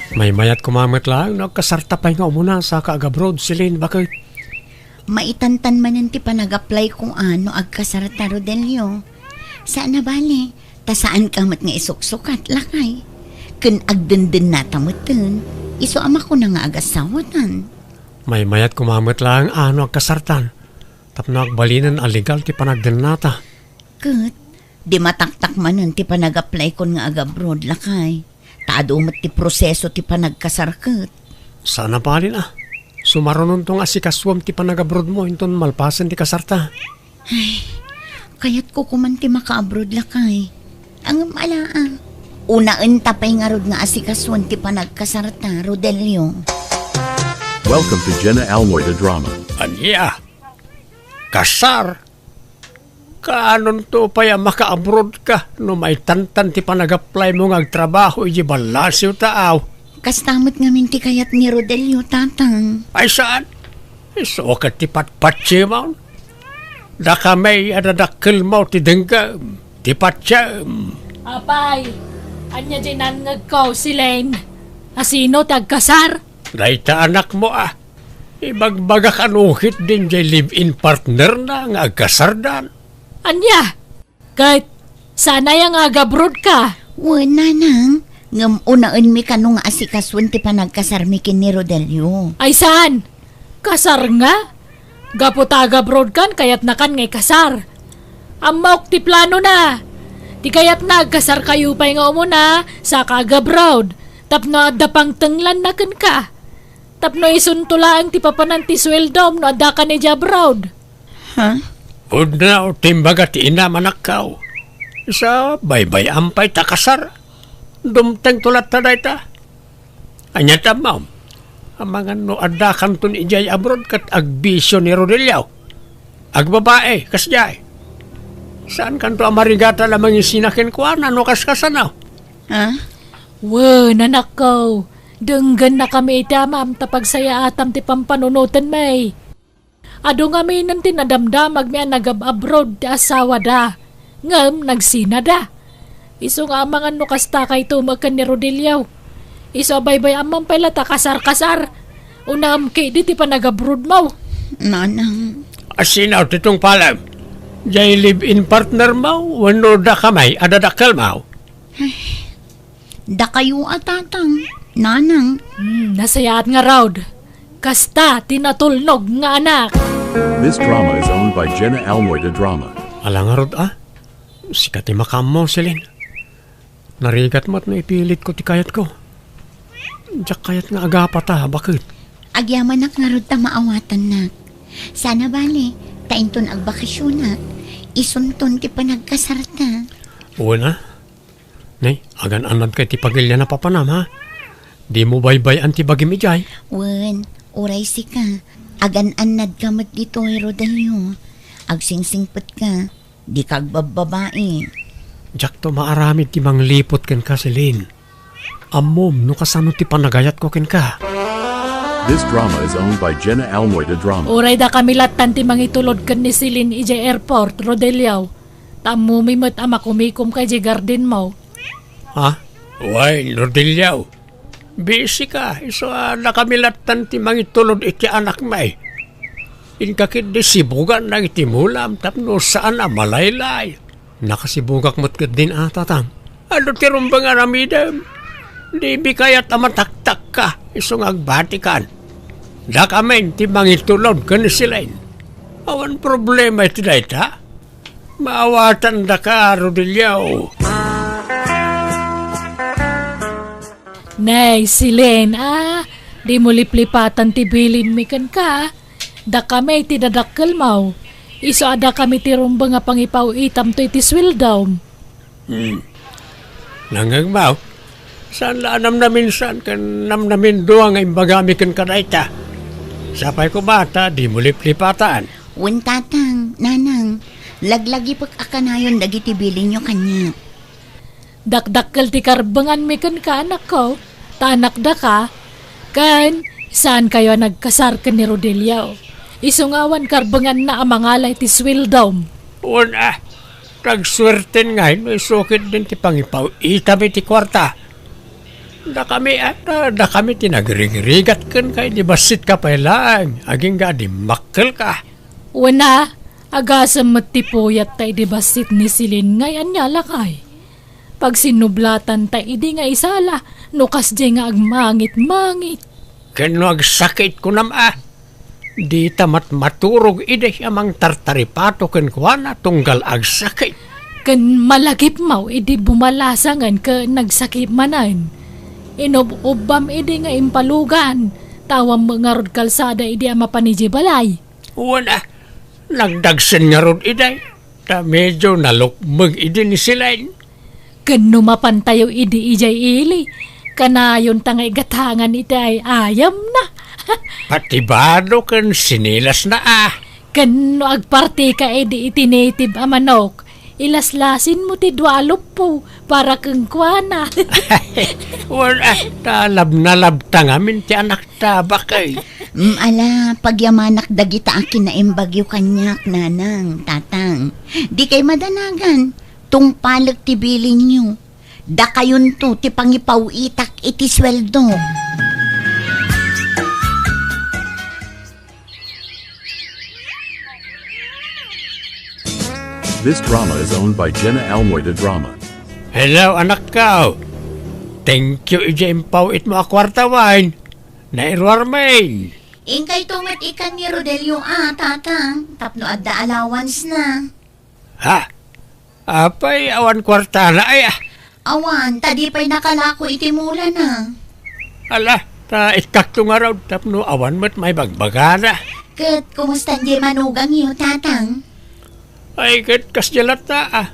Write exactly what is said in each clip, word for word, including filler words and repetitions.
Maymayat koma met laeng no agkasarta pay nga umuna saka agabroad, Celine, baket. Maitantan manen ti panag-apply ko a no agkasarta, Rodelio. Saan a bale, ta saanka met nga isuksukat, lakay. Ken agdendennata metten, isu a makuna nga agasawatan. Maymayat koma met laeng a no agkasartan, tapno agbalinen a legal ti panagdennata. Ket, di mataktak manen ti panag-apply kon nga agabroad, lakay. Ta adu met ti proseso ti panagkasar ket. Saan a bale a. Sumarunonto nga asikasuem ti panagabroadmo inton malpasen ti kasarta. Ay, kayatko koman ti makaabroad, lakay. Ngem ala a. Unaenta pay ngarud nga asikasuen ti panagkasarta, Rodelio. Welcome to Jenna Almoy the Drama. Ania? Kasar? Kaanonto pay a makaabroad ka no maitantan ti panag-apply mo nga agtrabaho iti ballasiw ta, aw? Kasta met ngamin ti kayat ni Rodelio, Tatang. Ay, saan? Isu ket ti patpatsimon. Dakami a dadakkelmo ti denggem, ti patiem. Apay, ania diay nangngegko, Celine? Asino ti agkasar? Dayta anakmo a. Ibagbagak a no ketdin diay live-in partnerna nga agkasardan. Ania? Ket saan aya nga agabroad ka? Wen, nanang, ngem unaenmi kano nga asikasuen ti panagkasarmi ken ni Rodelio. Ay saan? Kasar nga? Gapu ta agabroad kan, kayatna kan nga ikasar. Ammok ti planona. Ti kayatna, agkasarkayo pay nga umuna, saka agabroad. Tapno adda pangtenglanna kenka. Tapno isunto laeng ti papanan ti sueldom no adda kan idiay abroad. Ha? Pudno ti imbaga ti inam, anakko. Isu a baybay-am pay ta kasar. Dumtengto latta dayta. Ania ti ammom? Amangan no adda kanton idiay abroad ket agbisio ni Rodelio. Agbabai, kasdiay. Saan kanto a marigatan a mangisina kenkuana no kaskasano? Ha? Wen, anakko, denggennakami iti amam ta pagsayaatam ti pampanunotenmi. Adu ngaminen ti nadamdamagmi a nagab-abroad ti asawada, ngem nagsinada. Isu nga amangan no kasta kayto met ken ni Rodelio. Isu a baybay-ammon pay latta kasar-kasar. Unaem ketdi ti panagabroadmo. Nanang. Asino ti tungpalem? Diay live-in partnermo wenno dakami a dadakkelmo? Dakayo a, Tatang, Nanang. Hmm, nasayaat ngarud. Kasta ti natulnog nga anak. This drama is owned by Jenna Almoy the Drama. Ala ngarud a. Sika ti makaammo, Celine. Narigat met no ipilitko ti kayatko. Diak kayat nga agapata, baket. Agyamanak ngarud ta maawatannak. Saan a bale, ta inton agbakasionak, isunton ti panagkasarta. Wen a. Nay, agan-annadka iti pagilian a papanam, ha? Dimo baybay-an ti bagim idiay. Wen, uray sika, agan-annadka met ditoy, Rodelio. Agsingsingpetka, dika agbabbabai. Diakto maaramid ti mangliput kenka, Celine. Ammom no kasano ti panagayatko kenka. This drama is owned by Jenna Almoy the Drama. Uray dakami lattan ti mangitulod ken ni Celine idiay airport, Rodelio. Ta ammomi met a makumikomka idiay gardenmo. Ha? Wen, Rodelio. Busy ka, isu a dakami lattan ti mangitulod iti anakmi. Inka ketdi sibugan dagiti mulam tapno saan a malaylay. Nakasibugak met ketdin a, Tatang. Adu ti rumbeng a aramidem. Dibi kayat a mataktakka, isu nga agbatikan. Dakamin ti mangitulod ken ni Celine. Awan problema iti dayta. Maawatandaka, Rodelio. Nay, Celine, a, dimo liplipatan ti bilinmi kenka. Dakami ti dadakkelmo. Isu a dakami ti rumbeng a pangipaw-itamto iti sueldom. Hmm. Nangngegmo? Saan la a namnaminsan ken namnamindua nga imbagami kenka dayta. Sapay koma ta dimo liplipatan. Wen, Tatang, Nanang, laglagipek a kanayon dagiti bilinyo kaniak. Dakdakkel ti karbenganmi kenka, anakko, ta anakdaka, ken saankayo a nagkasar ken ni Rodelio. Isu nga awan karbenganna a mangala iti sueldom. Wen a, nagsuerten ngay no isu ketdin ti pangipaw-itam iti kuarta. Dakami, ah, da-, dakami ti nagrigrigat kenka idi bassitka pay laeng, agingga a dimmakkelka. Wen a, agasem met ti puyatta idi bassit ni Celine ngay ania lakay. Pagsinnublatanta idi nga isala, no kasdiay nga agmangit-mangit. Ken no agsakit, kunam a, dita met maturog idi a mangtartaripato kenkuana tunggal agsakit. Ken malagipmaw idi bumalasangen ken nagsakit manen. Inub-ubbam idi nga impalugan, ta awan met ngarud kalsada idi a mapan idiay balay. Wen a, nagdagsen ngarud idi, ta medio nalukmeg idi ni Celine. Ken no mapantayo idi idiay ili, kanayonta nga igatangan iti ay-ayamna. Pati bado ken sinilasna a. Ken no agpartika idi iti native a manok, ilaslasinmo ti dua a luppo para kenkuana. Wen a, ta labnalabta ngamin ti anakta, bakay. Mm, ala, pagyamanak dagita a kinaimbagyo kaniak, nanang, tatang. Dikay madanagan, tungpalek ti bilinyo. Dakayonto ti pangipaw-itak iti sueldo. This drama is owned by Jenna Almoy de Drama. Hello, anakko. Thank you iti impaw-itmo a kuarta, wen. Nairuarmin. Inkayto met ikan ni Rodelio a, tatang, tapno adda allowance na. Ha? Apay, awan kuartana ay, ah. Awan, ta di pay nakalako iti mulana. Ala, ta ikkakto ngarud tapno awan met maibagbagana. Ket kumusta diay manugangyo, tatang? Ay, ket kasdiay latta, ah.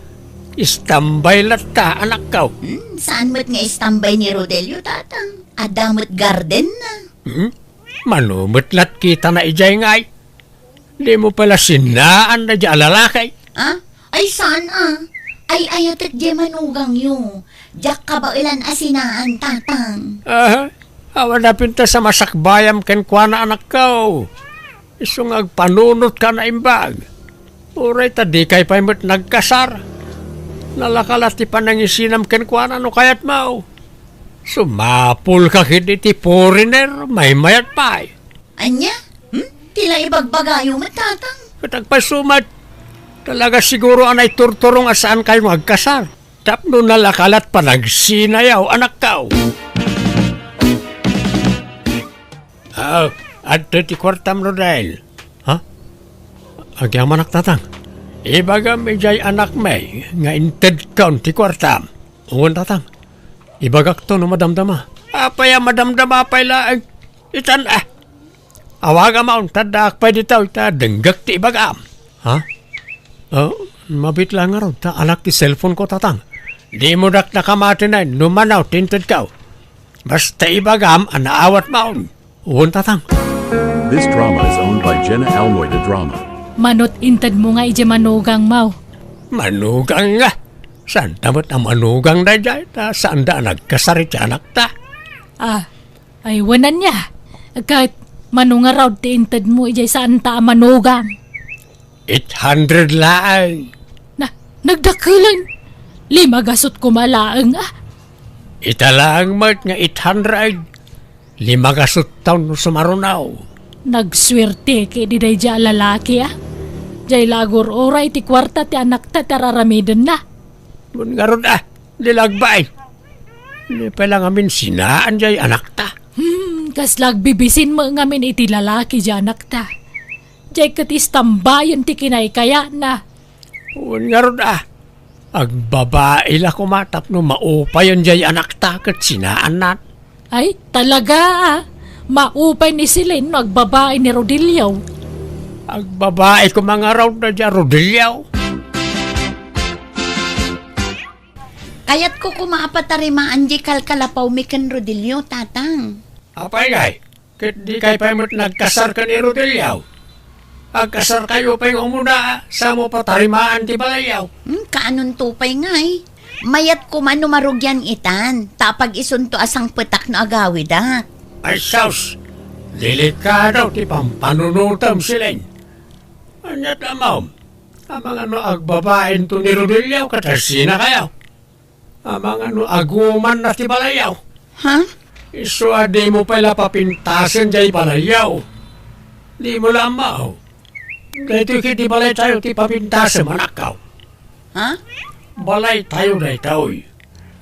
Istambay latta, anakko. Hmm, saan met nga istambay ni Rodelio, tatang? Adda met gardenna. Hmm? Mano met lat kitana idiay ngay? Dimo pay la sinaan daydiay a lalaki? Ah? Ay, saan a? Ay-ayatek diay manugangyo. Diak kabaelan a sinaan, tatang. Aha. Awan a pintas a masakbayam kenkuana, anakko. Isu nga agpanunotka a naimbag. Uray ta dikay pay met nagkasar. Nalaka la ti panangisinam kenkuana no kayatmo. Sumapulka ketdi iti foreigner, maymayat pay. Ania? Hmm? Ti la ibagbagayo met, tatang? Ket agpayso met. Talaga siguro a naiturturong a saankayo nga agkasar. Tapno nalaka lat panagsinayo, anakko. Ah, adtoy ti kuartam, Rodel. Ha? Agyamanak, tatang. Ibagam idiay anakmi nga intedkon ti kuartam. Wen, tatang. Ibagakto no madamdama. Apay a madamdama pay laeng? Itan, ah. Awagam a, unta addaak pay ditoy ta denggek ti ibagam. Ha? Oh, mabiit la ngarud ta alak ti cellphone ko, tatang. Dimo dak nakamatinen no mano ti intedko. Basta ibagam a naawatmon. Wen, tatang. This drama is owned by Jenna Almoy de Drama. Manot intedmo nga idiay manugangmo. Manugang nga. Saanta met a manugang daydiay, ta saanda a nagkasar iti anakta. Ah, ay, wen ania. Ket mano ngarud ti intedmo idiay saanta a manugang? Eight hundred laeng. Na, nagdakkelen. Lima gasut koma laeng, ah. Ita laeng met nga eight hundred. Lima gasut taon no sumaruno. Nagsuerte ketdi daydiay a lalaki, ah. Diay la agur-uray ti kuarta ti anakta ti ar-aramidenna. Wen ngarud, ah, di la agbain. Di pay la ngamin sinaan diay anakta. Hmm, kasla agbibisin met ngamin iti lalaki diay anakta. Diay ket istambayen ti kinaykayatna. Wen ngarud, ah, agbabai la koma tapno maupayen diay anakta ket sinaanna. Ay, talaga, ah. Maupay ni Celine no agbabai ni Rodelio. Agbabai koma ngarud daydiay a Rodelio. Kayatko koma a patarimaan diay kalkalapawmi ken Rodelio, tatang. Apay ngay, ket dikay pay met nagkasar ken ni Rodelio? Agkasarkayo pay nga umuna, sa mo patarimaan ti balayyo. Hmm, kaanonto pay ngay? Mayat koma no marugian itan, ta apag-isunto a sangpetak no agawidak. Ay sus, delikado ti pampanunotem, Celine. Ania ti ammom? Amangan no agbabainto ni Rodelio ket agsinakayo. Amangan no agumanna ti balayyo. Ha? Isu a dimo pay la papintasen jay balayyo. Dimo la ammo. Daytoy ket ti balaytayo ti papintasem, anakko. Ha? Balaytayo daytoy.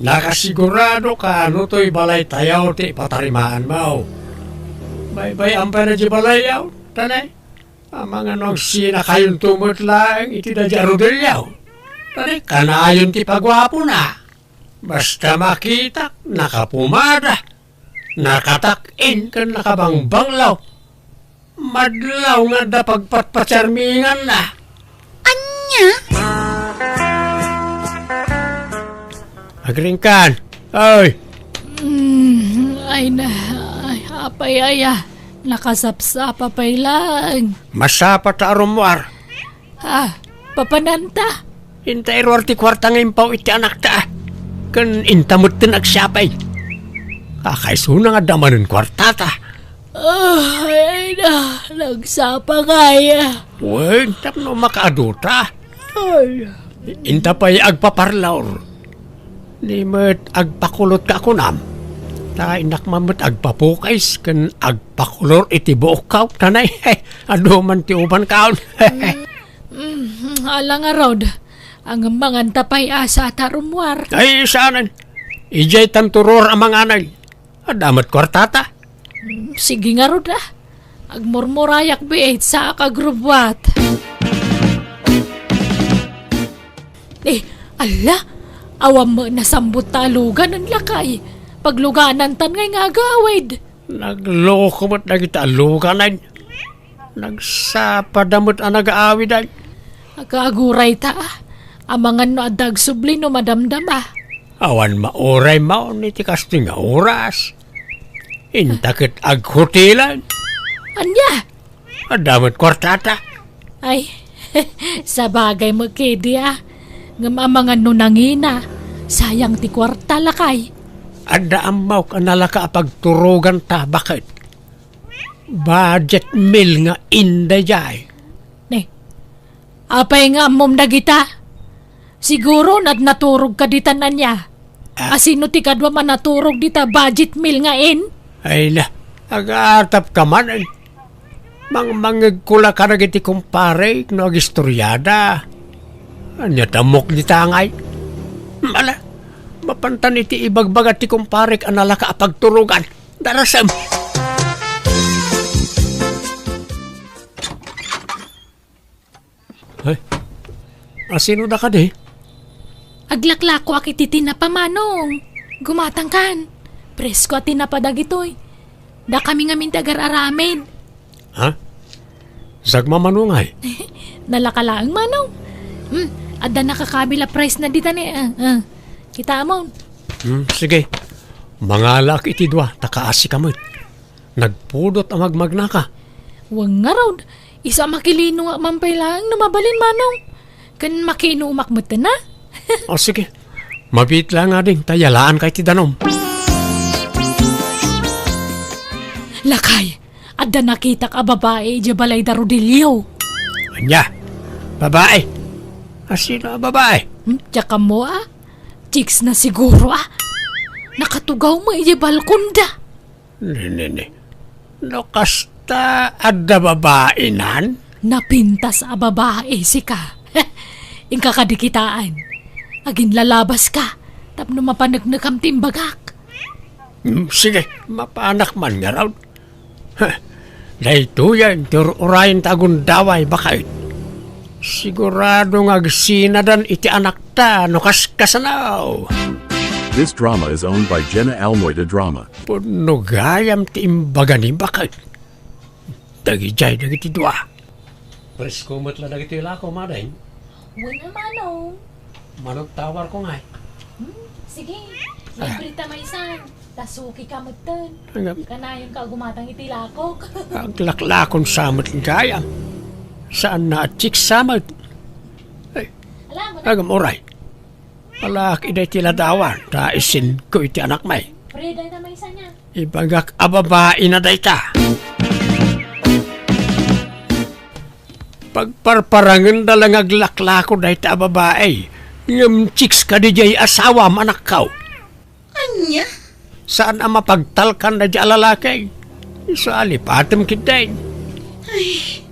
Nakasigurado ka no toy balaytayo ti ipatarimaanmo. Baybay-am pay na jay balayyo, tanay. Amangan no agsinakayonto met laeng iti daydi a Rodelio. Tanay, kanayon ti paguapona. Basta makitak, nakapumada, nakatak-in ken nakabangbanglo. Madlaw nga adda pagpatpatiarminganna. Ania? Agriingkan. Oy! Mm, ay na, ay, apay aya, nakasapsapa pay laeng. Masapa ta a rummuar. Ah, papananta? Inta iruar ti kuarta nga impaw iti anakta. Ken inta metten agsiapay. Kakaisuna nga adda manen kuartata. Ah, ay na, nagsapa ngay. Wen, tapno makaaduta. Ay. Inta pay agpaparlor. Ni met agpakulot ka kunam. Ta innak man met agpapukis ken agpakulor iti buokko. Tanay, adu man ti ubankaon. Mm, ala ngarud. Ang manganta pay a sata rummuar. Ay, saanen. Idiay tanto ruar a manganen. Adda met kuartata. Mm, sige ngarud, ah. Agmurmurayak biit sa kagrubwat. Eh, ala, awan met nasambut ta aluganen, lakay. Pagluganantan ngay nga agawid. Nagloko met dagiti aluganen. Nagsapada met a nagaawid ay. Agagurayta, ah. Amangan no adda agsubli no madamdama. Awan mauraymo iti kastoy nga oras. Inta ket aghotelan. Ania? Adda met kuartata. Ay, sabagay met ketdi, ah. Ngem amangan no nangina, sayang ti kuarta, lakay. Adda ammok a nalaka a pagturoganta, baket. Budget meal nga inn daydiay. Ne, apay nga ammom dagita? Siguro nat-, naturog ka ditan ania? Ah. Asino ti kaduam a naturog dita budget meal nga inn? Ay na, agatap ka man, eh. Mangmangegko la kadagiti kumparek no agistoriada. Ania ti ammok dita ngay? Ala, mapantan iti ibagbaga ti kumparek a nalaka a pagturogan. Darasem. Ay, asino da kadi? Aglaklakoak iti tinapa, Manong. Gumatangkan. Presko a tinapa dagitoy. Dakami ngamin ti agar-aramid. Ha? Sagmamano ngay? Nalaka laeng, Manong. Hmm, adda nakakabil a price na dita ni, ah, ah. Kitaamon. Hmm, sige. Mangalaak iti dua, ta kaasi ka met. Nagpudot a magmagnaka. Wen ngarud, isu a makilinongak man pay laeng no mabalin, Manong. Ken makiinumak metten, a? O, sige. Mabiit laeng ading, ta yalaanka iti danum. Lakay, adda nakitak a babai idiay balay da Rodelio. Ania? Babai? Asino a babai? Hmm, diak ammo, a? Chicks na siguro, a? Nakatugaw met idiay balkonda. Ne, ne, ne. No kasta, adda babainan? Napintas a babai, sika. Inka kadi kitaan. Aginlalabas ka, tapno mapaneknekam ti imbagak. Hmm, sige, mapanak man ngarud. Heh, daytoyen ti ur-urayen ta agundaway, baket. Sigurado nga agsinadan iti anakta no kaskasano. This drama is owned by Jenna Almoida Drama. Pudno gayam ti imbaga ni baket. Dagidiay dagiti dua. Presko met la dagiti lako, madeng. Wen a, Manong. Manong, tawarko ngay. Hmm, sige. Ah. Libre ta maysa. Ta suki ka metten. Agam. Kanayon ka a gumatang iti lakok. Aglaklakon sa met gayam. Saan na a chicks sa met. Ay. Alam mo na. Agam, uray. Alaak iday ti ladawan, ta isinko iti anakmi. Pre, dayta maysa niya. Ibagak a babaina dayta. Pagparparangenda la nga aglaklako dayta a babai, ngem chicks kadi diay asawam, anakko. Ania? Saan a mapagtalkan daydi a lalaki. Isu a lipatem ketdin. Ay,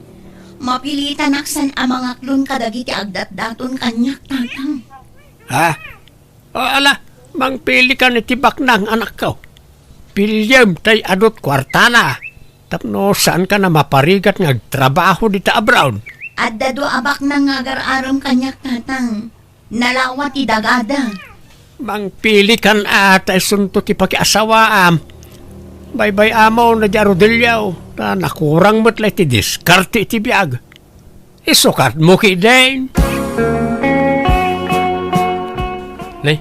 mapilitanak saan a mangaklon kadagiti agdatdaton kaniak, Tatang. Ha? O, ala, mangpilikan iti baknang, anakko. Piliem tay adut kuartana. Tapno saankan a maparigat nga agtrabaho dita abroad. Adda dua a baknang nga agar-arem kaniak, Tatang. Nalawa ti dagada. Mangpilikan a ta isunto ti pakiasawaam. Baybay-amon daydi a Rodelio, ta nakurang met la iti diskarte iti biag. Isukatmo ketdin. Ne,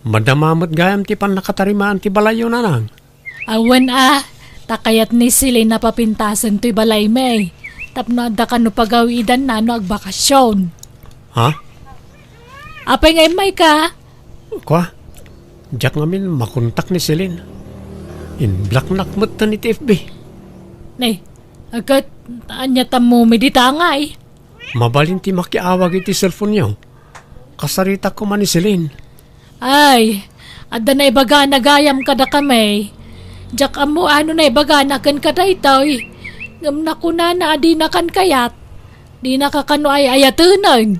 madama met gayam ti pannakatarimaan ti balayyo, Nanang. Awan a, ta kayat ni Celine a papintasen toy balaymi. Tapno adda kano pagawidanna no agbakasyon. Ha? Apay nga immayka? Kua, diak ngamin makontak ni Celine. Inblocknak metten iti F B. Ne, ket ania tammo mi dita ngay? Mabalin ti makiawag iti cellphone-yo. Kasaritak koma ni Celine. Ay, adda naibagana gayam kadakami. Diak ammo no naibagana kenka daytoy. Ngem nakunana a dinakan kayat. Dinaka kano ay-ayatenen.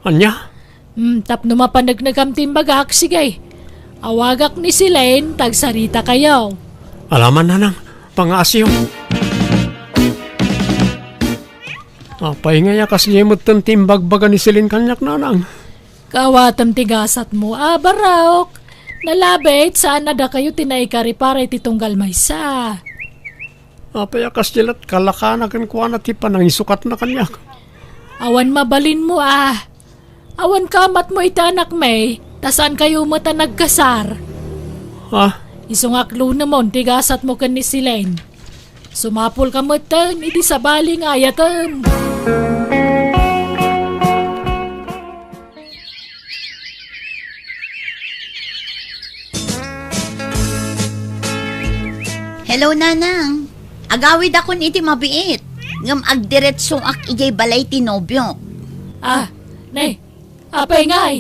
Ania? Hmm, tapno mapanegnegam ti imbagak, sige. Awagak ni Celine, ta agsarita kayo. Alaman, Nanang, pangaasiyo. Apay ngay a kasdiay metten ti imbagbaga ni Celine kaniak, Nanang? Kaawatem ti gasatmo a, Barok. Nalabit, saan a dakayo ti naikaripara iti tunggal maysa. Apay a kasdiay lat kalakana kenkuana ti panangisukatna kaniak? Awan mabalinmo a. Awan kamatmo iti anakmi, ta saan kayo met a nagkasar. Ha? Isu nga aklonemon ti gasatmo ken ni Celine. Sumapulka metten iti sabali nga ayatem. Hello, Nanang. Agawidakon iti mabiit, ngem agdiretsoak idiay balay ti nobiok. Ah, ne, apay ngay?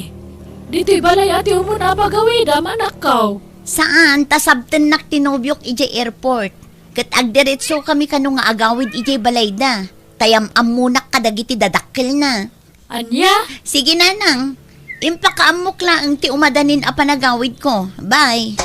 Ditoy balay a ti umuna a pagawidam, anakko. Saan, ta sabtennak ti nobiok idiay airport. Ket agdiretsokami kano nga agawid idiay balayda. Ta yam-ammonak kadagiti dadakkelna. Ania? Sige, Nanang. Impakaammok laeng ti umadanin a panagawidko. Bye.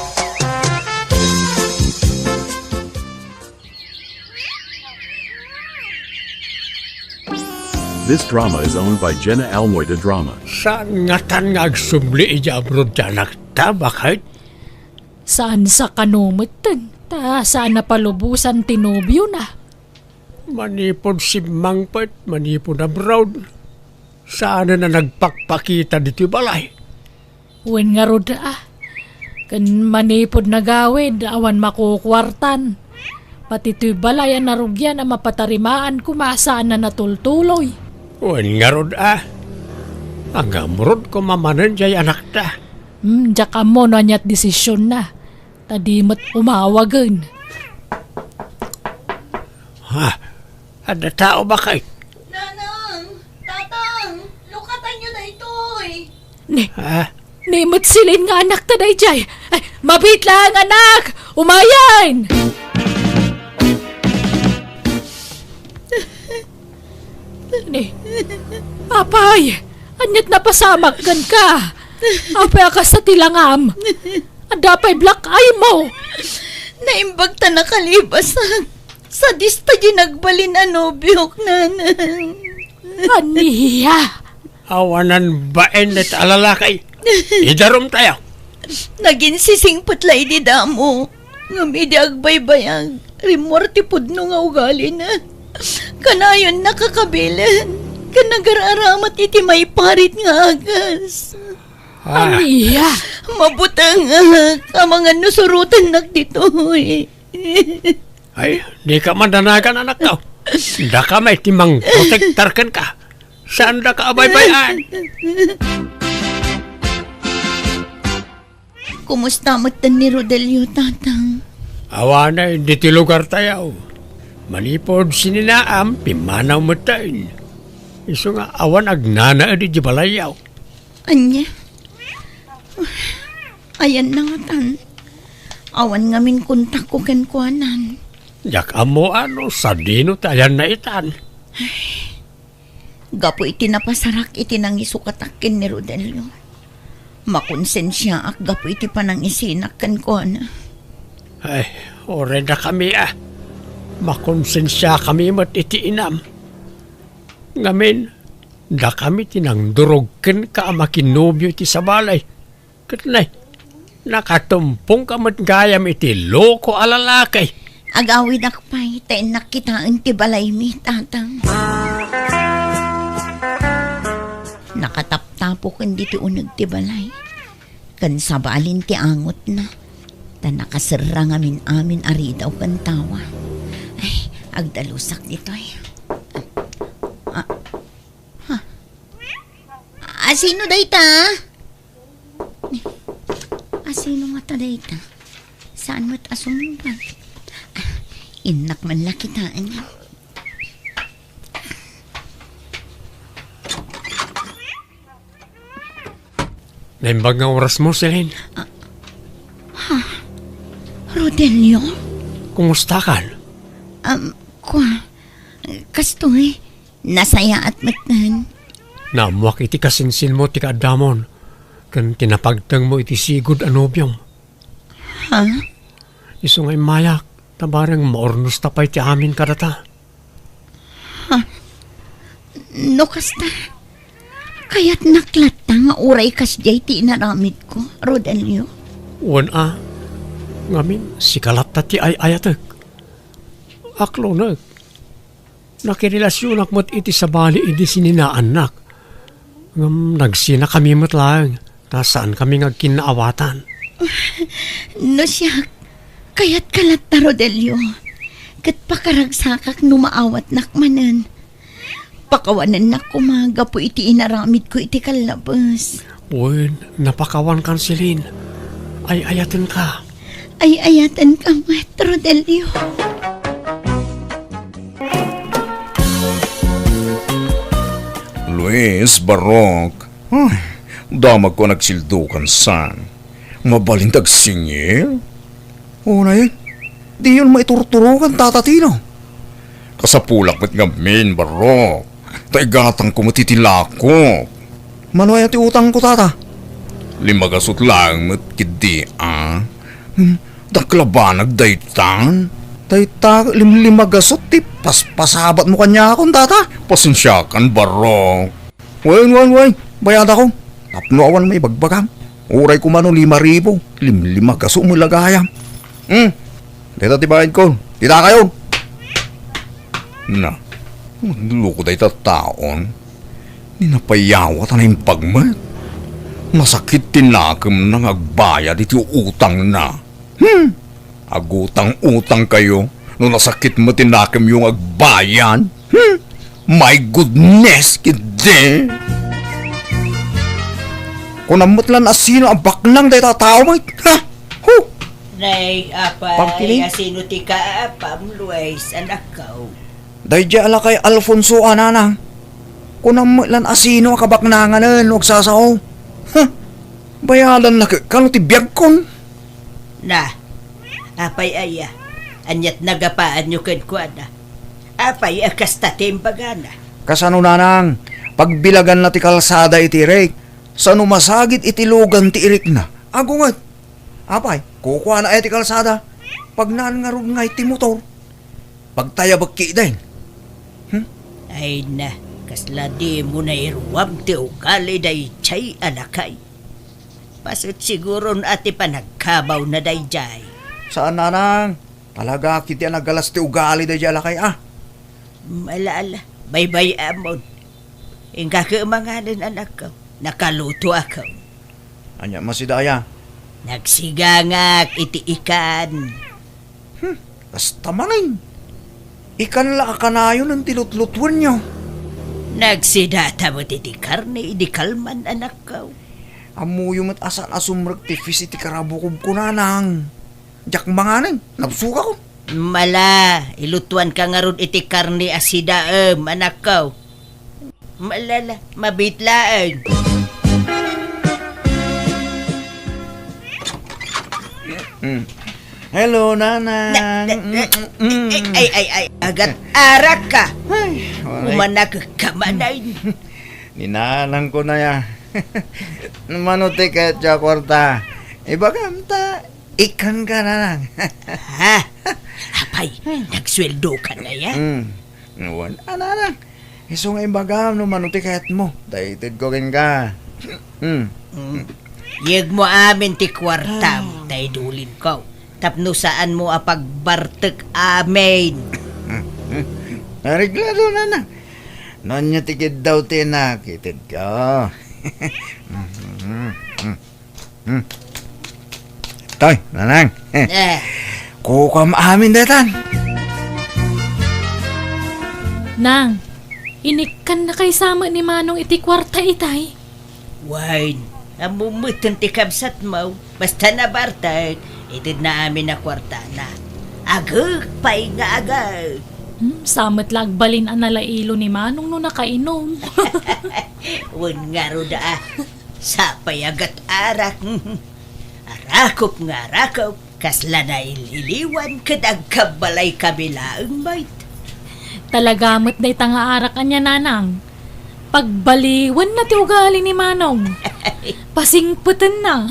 This drama is owned by Jenna Almoy de Drama. Saan ngatan nga agsubli iti abroad ti anakta, baket? Saan sa kano metten, ta saan a palubosan ti nobiona. Manipud simmangpet, manipud abroad, saanen a nagpakpakita ditoy balay. Wen ngarud a. Ken manipud nagawid, awan makukuartan. Pati toy balay a narugian a mapatarimaan koma saan a natultuloy. Wen ngarud a. Agamrod koma manen jay anakta. Hmm, diak ammo no aniat desisionna. Ta di met umawagen. Ha? Adda tao, baket? Nanang! Tatang! Lukatanyo daytoy! Ne, Ha? ne met Celine nga anakta dayjay. Ay, mabiit laeng, anak! Umayen! Ne, apay, aniat napasamak kenka? Apay a kasta ti langam? Adda pay black eye mo? Naimbag ta nakalibasak. Sadista di nagbalin a nobiok, Nanang. Ania? Awanan bain dayta a lalaki. Idarum tayo. Naginsisingpet la idi damo. Ngem idi agbaybayag, rimmuar ti pudno nga ugalina. Kanayon nakakabilen. Ken nagar-aramat iti maiparit nga agas. Ah. Ania? Mabutengak amangan no surotennak ditoy. Ay, dika madanagan, anakko. Daka met ti mangprotektar kenka. Saan daka a baybay-an? Kumusta metten ni Rodelio, Tatang? Awanen ditoy lugar tayo. Manipud sininaam, pimmanaw metten. Isu nga awan agnanaed iti balayyo. Ania? Ayanna ngatan. Awan ngamin kontakko kenkuanan. Diak ammo no sadino ti ayanna itan. Gapu iti napasarak iti nangisukatak ken ni Rodelio. Makonsensiaak gapu iti panangisinak kenkuana. Ay, uray dakami a. Makonsensiakami met iti inam. Ngamin, dakami ti nangdurog kenka a makinobio iti sabali. Ket nay, nakatumpongka met gayam iti loko a lalaki. Agawidak pay, ta innak kitaen ti balaymi, Tatang. Nakataptapo ken ditoy uneg ti balay. Ken sabalin ti angotna. Ta nakaserra ngamin amin a ridaw ken tawa. Ay, agdalusak ditoy. Ah, ha? Asino dayta? Asino ngata dayta? Saan met a sumungbat? Innak man la kitaen. Naimbag nga orasmo, Celine. Ah, ha? Rodelio? Kumustakan? Um, kua, kastoy, nasayaat metten. Naammoak iti kasinsinmo ti kaaddamon, ken ti napagtengmo iti sigud a nobiom. Ha? Isu nga immayak, ta bareng maurnosta pay ti amin kadata. Ha? No kasta, kayatnak latta nga uray kasdiay ti inaramidko, Rodelio? Wen a, ngamin, sika latta ti ay-ayatek. Aklonek. Nakirelasionak met iti sabali idi sininaannak. Ngem nagsinakami met laeng, ta saankami nga agkinnaawatan. No siak, kayatka latta, Rodelio. Ket pakaragsakak no maawatnak manen. Pakawanennak koma gapu iti inaramidko iti kallabes. Wen, napakawankan, Celine. Ay-ayatenka. Ay-ayatenka met, Rodelio. Luis, Barok. Ay, damagko a nagsildukan san. Mabalin ti agsingir? Unay, diyon maiturturokan, Tata Tino. Kasapulak met ngamin, Barok. Ta igatangko met iti lakok. Mano aya ti utangko, Tata? Lima gasut laeng met ketdi a. Hmm, dakkel a banag daytan. Dayta lim-, lima gasut ti paspasabatmo kaniakon, Tata. Pasensiakan, Barok. Wen, wen, wen, bayadakon. Tapno awan maibagbagam. Uray koma no lima ribu, limlima gasut met la gayam. Hmm. Dayta ti bayadko. Dita kayo. Na, nagloko dayta taon. Ni napayawat a naimbag met. Nasakit ti nakemna nga agbayad iti utangna. Hmm. Agutang-utang kayo no nasakit met ti nakemyo nga agbayad. Hmm. My goodness, ketdi. Kunam met lan a sino a baknang dayta a tao met. Ha? Hu! Nay, apay, Pagtiling? Asino ti kaapam, Luis, anakko? Daydiay a lakay Alfonso a nanang. Kunam met lan a sino a kabaknanganen no agsasao. Huh! Bayadanna ket kano ti biagkon? Na, apay aya? Aniat nagapaanyo kenkuana? Apay a kasta ti imbagana? Kasano, nanang? Pagbilaganna ti kalsada iti irik. Sano masagid iti lugan ti irikna? Agunget. Apay, kukuana aya ti kalsada? Pagnaan ngarud ngay ti motor? Pagtayabek ketdin. Hmm? Ay na, kasla dimo nairuam ti ugali daydiay a lakay. Paset siguron a ti panagkabawna daydiay. Saan, nanang. Talaga ketdi a nagalas ti ugali daydiay a lakay, a. Ala, ala, baybay-amon. Inka ket manganen, anakko. Nakalutoakon. Ania, masida aya? Nagsigangak iti ikan. Hmm, kasta manen. Ikan la a kanayon ti lutlutuenyo. Nagsidata met iti karne idi kalman, anakko. Ammoyo met a saan a sumrek ti fish iti karabukobko, nanang. Diak manganen, nabsogakon. Mala, ilutuanka ngarud iti karne a sidaem, anakko. Malala, mabit laeng. Hmm. Hello, Nanang. Na, na, na, Mm, mm, mm. ay, ay, ay, ay, agat arak ka. Ay, waray. Umanak ka man ay. Ni Nanang ko na ya. Mano ti ket ya kwarta? Ibagam ta, ikkan ka, Nanang. Ha? Apay, nagsweldo ka na ya? Mm. Wen, a, Nanang. Isu nga ibagam no mano ti kayatmo. Ta ited ko kenka. Hmm. Mm. Yegmo amin ti kuartam, ta idulinko. Tapno saanmo a pagbartek amin. Areglado, Nanang. No ania ti kiddaw ti inak, ited ko. Hmm. Toy, Nanang. Eh. Kukuam amin daytan. Nang, inikkannakay sa met ni Manong iti kuarta itay? Wen, ammom met ti kabsatmo. Basta nabartek, itedna amin a kuartana. Agek pay nga agek. Hmm, sa met la agbalin a nalailo ni Manong no nakainom. Wen ngarud a. Sapay agat arak. Arakop nga arakop, kasla nail-iliwan ket agkabbalay kami laeng met. Talaga met dayta nga arak ania, Nanang. Pagbaliwenna ti ugali ni Manong. Pasingpetenna.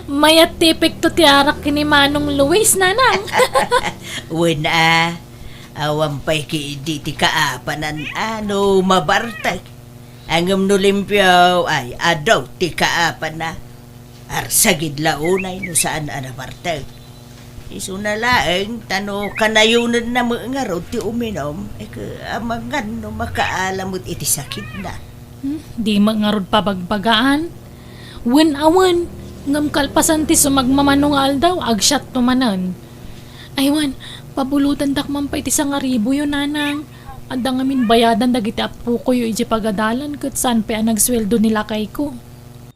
Mayat ti epekto ti arak ken ni Manong Luis, Nanang. Wen a, awan pay ketdi ti kaapanan a no mabartek. Ngem no limpio, ay, adu ti kaapanna. Arsagid la unay no saan a nabartek. Isuna laeng, ta no kanayonenna met ngarud ti uminom, ay, amangan no makaala met iti sakitna. Hmm, di met ngarud pabagbagaan. Wen a wen, ngem kalpasan ti sumagmamano nga aldaw, agsiatto manen. Ay wen, pabulotendak man pay ti sangaribuyo, Nanang. Adda ngamin bayadan dagiti appokoyo idiay pagadalan ket saan pay a nagsueldo ni lakayko.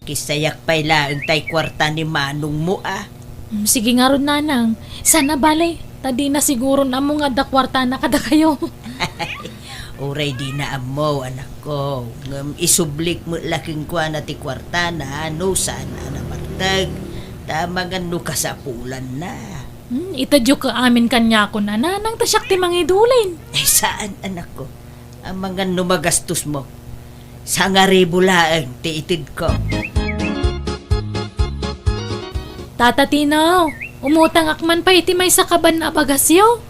Kisayak pay laeng tay kuarta ni manongmo a. Mm, sige ngarud, Nanang. Saan a bale, ta dina siguron ammo nga adda kuartana kadakayo. Uray dina ammo, anakko, ngem isublik met la kenkuana ti kuartana no saan a nabartek, ta amangan no kasapulanna. Hmm, itedyo ket amin kaniakon a, Nanang, ta siak ti mangidulin. Eh, saan, anakko. Amangan no magastosmo. Sangaribu laeng ti itedko. Tata Tino, umutangak man pay iti maysa kaban a bagasyo.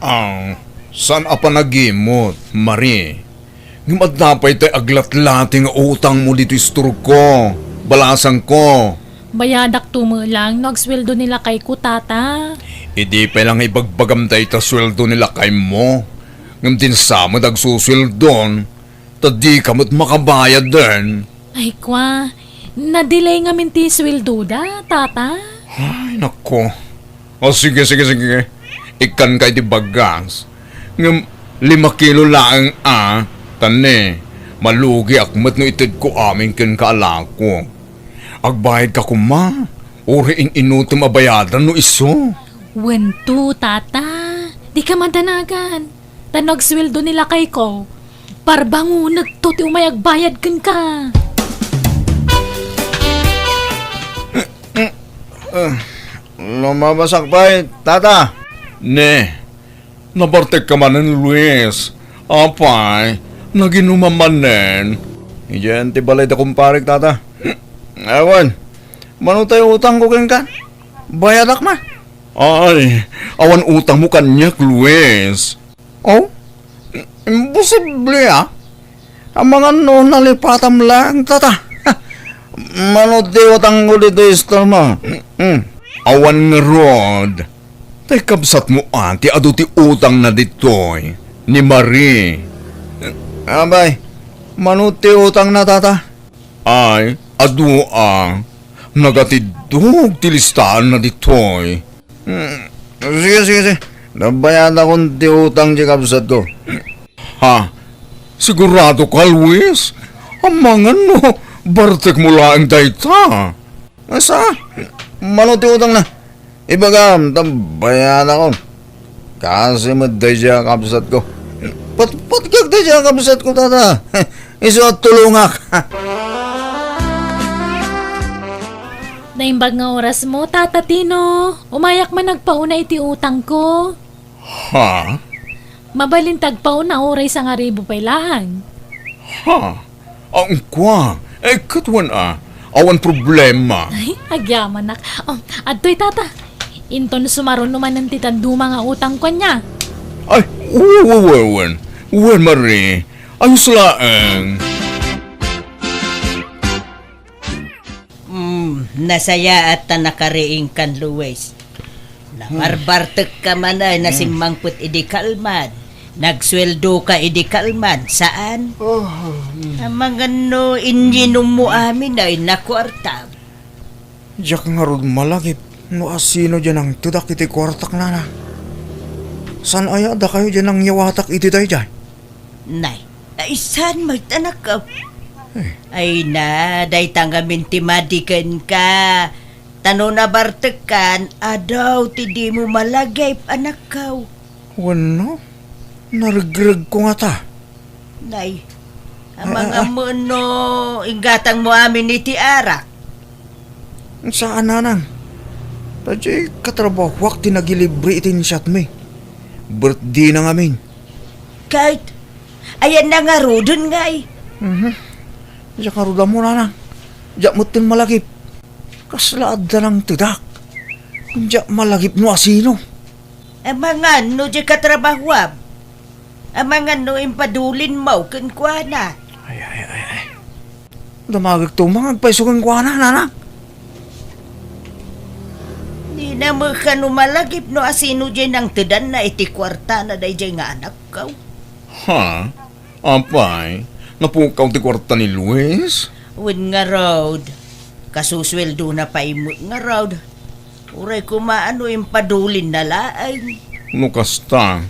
Ah, saan a panagimot, Marie? Ngem adda pay tay aglatlati nga utangmo ditoy istorko, balasangko. Bayadakto met lang no agsueldo ni lakayko, Tata. Idi pay lang ibagbagam dayta sueldo ni lakaymo, ngem dinsa met agsusueldon, ta dika met makabayaden. Ay, kua, na-delay ngamin ti sueldoda, Tata. Ay, nako. O, sige, sige, sige. Ikkanka iti bagas. Ngem lima kilo laeng a, ta ne, malugiak met no itedko amin kenka a lako. Agbayadka koma, uray in-inutem a bayadan no isu. Wen to, Tata. Dika madanagan. Ta no agsueldo ni lakayko, parbangonekto ti umay agbayad kenka. Ah, lumabasak pay, Tata. Ne, nabartekka manen, Luis. Apay, naginumam manen. Idiay ti balay da kumparek, Tata. Awan, mano tay utangko kenka? Bayadak man. Ay, awan utangmo kaniak, Luis. Oh? Imposible, ah. Amangan no nalipatam lang, Tata. Mano ti utangko ditoy istormo? Hmm. Awan ngarud. Tay kabsatmo a ti adu ti utangna ditoy, ni Marie. Abay, mano ti utangna, Tata? Ay, adu a. Nagatiddog ti listaanna ditoy. Hmm, sige, sige, sige. Nabayadakon ti utang ti kabsatko. Ha? Sigurado ka, Luis? Amangan no, bartekmo laeng dayta. Asa? Mano ti utangna? Ibagam, ta bayadakon. Kasi met daydiay a kabsatko. Patpatkak daydiay a kabsatko, Tata. Isu a tulongak. Naimbag nga orasmo, Tata Tino. Umayak man agpauna iti utangko. Ha? Mabalin ti agpauna uray sangaribu pay laeng. Ha? Ang kua? Eh, ket wen a. Awan problema. Ay, agyamanak. Oh, adtoy, Tata. Inton sumaruno manen ti dadduma nga utangko ania. Ay, wen, wen, wen, wen. Wen, Marie. Ayos laeng. Mm, nasayaat ta nakariingkan, Luis. Nabarbartekka man ay nasimmangpet idi kalman. Nagsueldoka idi kalman, saan? Oh, mm. Amangan no inyinommo amin ay nakuarta. Diak ngarud malagip no asino diay nangtedak iti kuartak, nana. Saan aya a dakayo diay nangyawatak iti daydiay? Nay, ay saan met, anakko? Eh. Ay na, dayta ngamin ti madi kenka. Ta no nabartekkan, adu ti dimo malagip, anakko. Wenno, naregregko ngata. Nay, ah, amangan ah, ah. Mo no inggatangmo amin iti arak? Saan, nanang. Ta diay katrabahuak ti nagilibre iti insiatmi. Birthday na ngamin. Ket, ayanna ngaruden, ngay? Mhm. Diak ngarud ammo, nanang. Diak metten malagip. Kasla adda nangtedak. Diak malagip no asino. Amangan no diay katrabahuam. Amangan no impadulinmo kenkuana. Ay, ay, ay, ay. Damagekto man nga agpayso kenkuana, nanang. Dina met kano malagip no asino diay nangtedanna iti kuartana daydiay nga anakko. Ha? Apay, napukaw ti kuarta ni Luis? Wen ngarud, kasusueldo na pay met ngarud. Uray koma no impadulinna laeng. No kasta,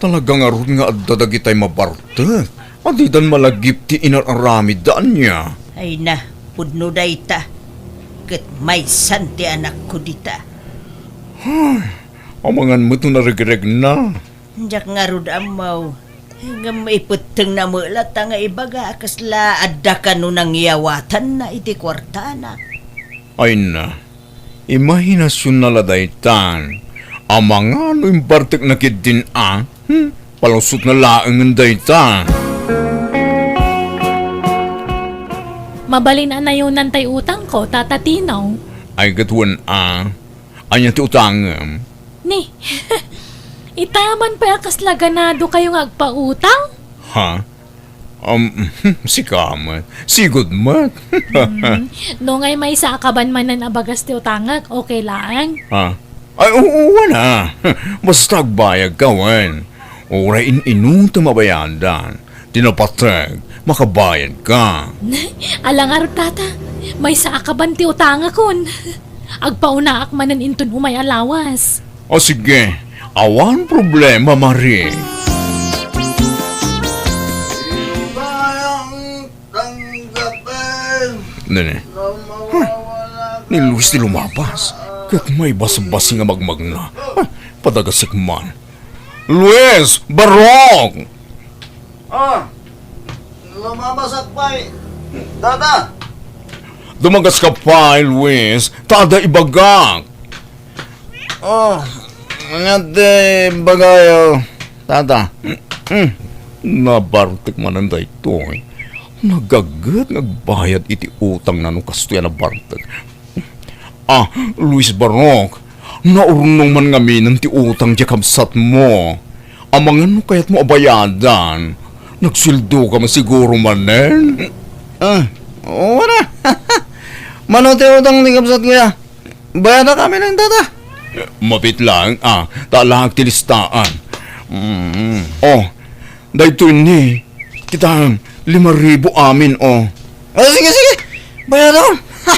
talaga ngarud nga adda dagitay mabartek a didan malagip ti inar-aramidda ania. Ay na, pudno dayta. Ket maysan ti anakko dita. Ay, amangan met no naregregna. Diak ngarud ammo. Ngem ipettengna met latta nga ibaga a kasla adda kano nangyawatanna iti kuartana. Ay na, imahinasionna la daytan. Amangan no imbartekna ketdin a, hmm, palusotna laengen dayta. Mabalin a nayonan tay utangko, Tata Tino. Ay, ket wen a. Ania ti utangem? Ni, ita man pay a kasla ganado kayo nga agpautang? Ha? Um, sika met. Sigud met. Hmm, no ngay maysa a kaban manen a bagas ti utangek, okay laeng? Ha? Ay, oo, wen a. Basta agbayadka, wen. Uray in-inutem a bayadan. Ti napateg, makabayadka. Ala ngarud, Tata. Maysa a kaban ti utangakon. Agpaunaak manen inton umay a lawas. O sige, awan problema, Marie. Nene. Huh. Ni Luis ti lumabas. Ket maibasbasing a magmagna. Ay, padagasek man. Luis! Barok! Ah, lumabasak pay, Tata. Dumagaska pay, Luis, ta adda ibagak. Oh, ania ti ibagayo, Tata? Hmm, nabartek manen daytoy. Nagaget nga agbayad iti utangna no kastoy a nabartek. Ah, Luis Barok, naurnong man ngaminen ti utang diay kabsatmo. Amangan no kayatmo a bayadan. Nagsueldoka man siguro manen? Ah, oo na. Mano ti utang ti kabsatko ya? Bayadak amin, Tata. Mapit lang, ah, ta alaak ti listaan. Mm. Oh, daytoy ni, kitaem, lima ribu amin, oh. Ah, sige, sige. Bayadakon. Ha!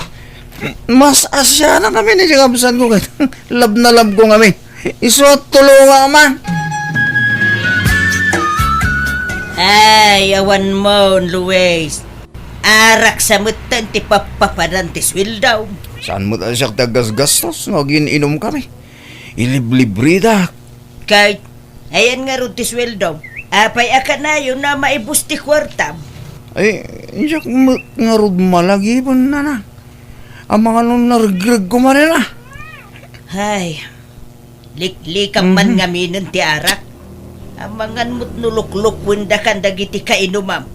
Mas asianak amin iti kabsatko ket love na love ko ngamin. Isu a tulongak man. Ay, awan mo, Luis. Arak sa metten ti pappapadan ti sueldom. Saan met a siak ti aggasgastos no agin-inom kami? Iliblibredak. Ket, ayan ngarud ti sueldom. Apay a kanayon a maibus ti kuartam? Ay, diak met ngarud malagipen, nana. Amangan no naregregko manen a. Hay, liklikam man ngaminen ti arak. Amangan met no luklukuendakan dagiti kainumam.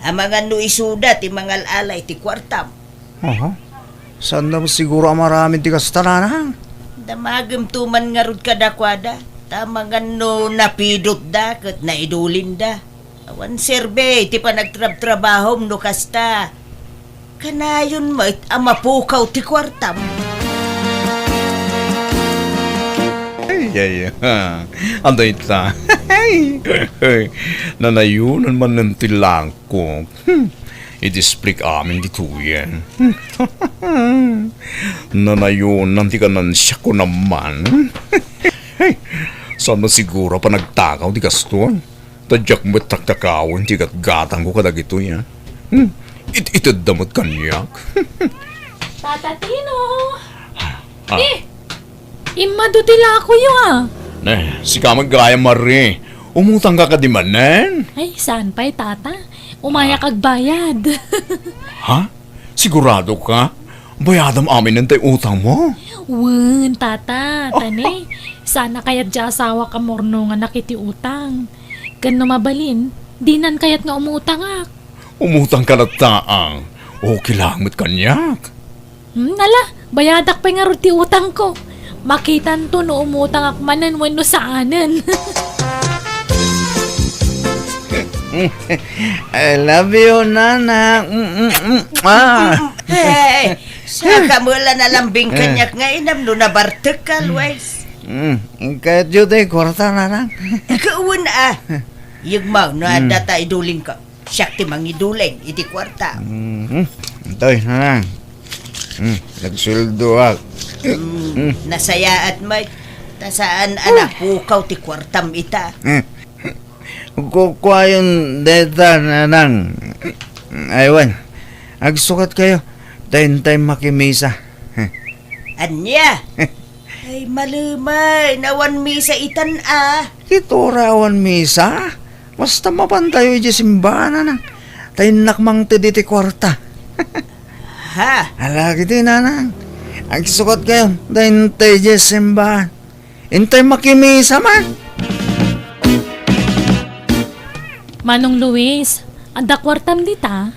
Amangan no isuda ti mangal-ala iti kuartam. Aha. Saanna met siguro a maaramid ti kasta, nanang? Damagemto man ngarud kadakuada. Ta amangan no napidotda ket naidulinda. Awan serbi ti panagtrabtrabahom no kasta. Kanayon met a mapukaw ti kuartam. Ay, ay, ha. Anda ita? Nanayonan man ti langkok. Hmm. Idisplik amin ditoyen. Nanayonan ti kanansiak ko naman. Hey, saan man siguro a panagtakaw ti kastoy? Ta diak met taktakawen ti gatgatangko kadagitoy, a? Hmm, it-itedda met kaniak. Tata Tino! Ah. Eh, immadu ti lakoyo, a. Ne, sika met gayam, Marie. Umutangka kadi manen? Ay, saan pay, Tata. Umayak agbayad. Ha? Sigurado ka? Bayadam aminen tay utangmo? Wen, Tata. Ta ne, saan a kayat ti asawak a murnonganak iti utang. Ken no mabalin, dinan kayat nga umutangak. Umutangka latta, a. Okay lang met kaniak. Hmm, ala, bayadak pay ngarud ti utangko. Makitanto no umutangak manen wenno saanen. I love you, nanang. Mm, mm, mm. Ah. Hey, saka mo la nalambing kaniak nga inam no nabartek ka, Luis. Mm, kayatyo ti kwarta, nanang? Ikaw, a. Yegmaw no adda ta iduling ka. Siak ti mangiduling iti kuarta. Mhm. Intoy, nanang. Hmm, nagsueldoak. Hmm, nasayaat met. Ta saan a napukaw ti kuartam ita. Hmm. Kukuayon dayta, nanang. Ay, wen. Agsukatkayo. Ta intay makimisa. Ania? Ay, malemay, awan misa itan a. Ket uray awan misa, basta mapantayo idiay simbahan, nanang. Ta innak mangted iti kuarta. Ha? Ala, kiti, nanang. Agsukatkayo, ta intay idiay simbahan. Intay makimisa man. Manong Luis, adda kuartam dita?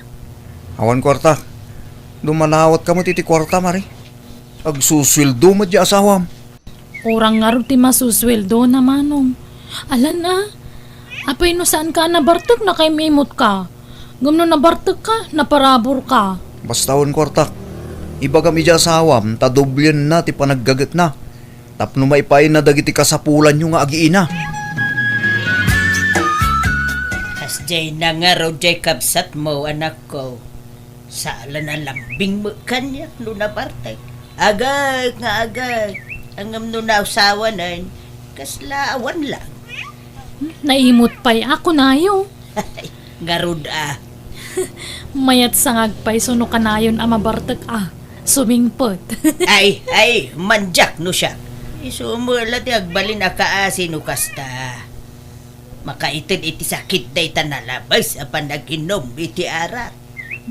Awan kuarta. Dumanawat ka met iti kuarta, Mari. Agsusueldo met ti asawam. Urang ngarud ti masusueldona, Manong. Alan a? Apay no saanka a nabartek, nakaim-imutka. Ngem no nabartekka, naparaburka. Basta awan kuartak. Ibagam idiay asawam ta doblienna ti panaggagetna tapno maipaayna dagiti kasapulanyo nga agiina. Kasdiayna ngarud diay kabsatmo, anakko. Saan a nalambing met kaniak no nabartek. Agek nga agek. Ngem no nausawanen, kasla awan lang. Naimut pay a kunayo. Ngarud a. Mayat sa nga agpayso no kanayon a mabartek a sumingpet. Ay, ay, mandiak no siak. Isu met la ti agbalin a kaasi no kasta. Makaited iti sakit dayta nalabes a panag-inum iti arak.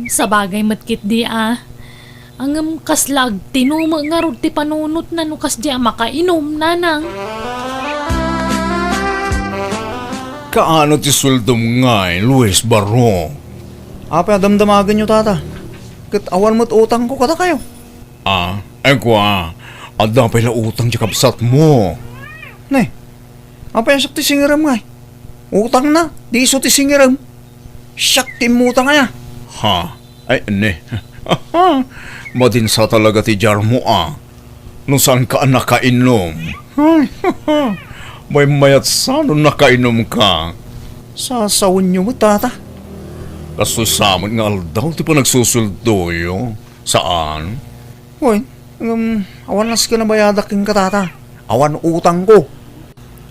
Sabagay met ketdi a. Ngem kasla agtinumek ngarud ti panunotna no kasdi a makainom, nanang. Kaano ti sueldom ngay, Luis Barro? Apay a damdamagenyo, tata? Ket awan met utangko kadakayo. Ah, ay kua, adda pay la utang ti kabsatmo. Ne, apay a siak ti singerem ngay? Utangna, ti isu ti singerem. Siak ti immutang aya. Ha? Ay, ne. Madinsa talaga ti diarmo a. No saanka a nakainom. Ay, maymayat sa no nakainom ka. Sasawenyo met, tata. Kastoy sa met nga aldaw ti panagsusueldoyo. Saan? Wen, ngem awan nasken a bayadak kenka, tata. Awan utangko.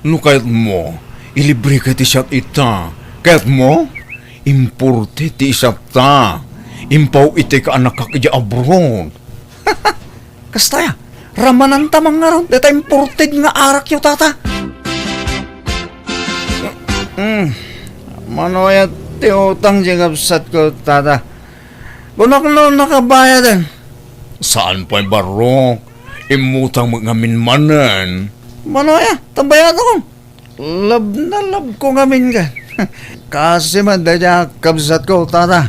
No kayatmo, ilibreka ti siat ita. Kayatmo? Imported ti isiatta. Impaw-itek a annakak idiay abroad. Kasta aya, ramananta man ngarud dayta imported nga arakyo, tata. Mm. Mano aya ti utang ti kabsatko, tata? Kunak no nakabayaden. Saan pay barok. Immutang met ngamin manen. Mano aya, ta bayadak. Love na love ko ngamin ka. Kasi man dayta kabsat ko, tata.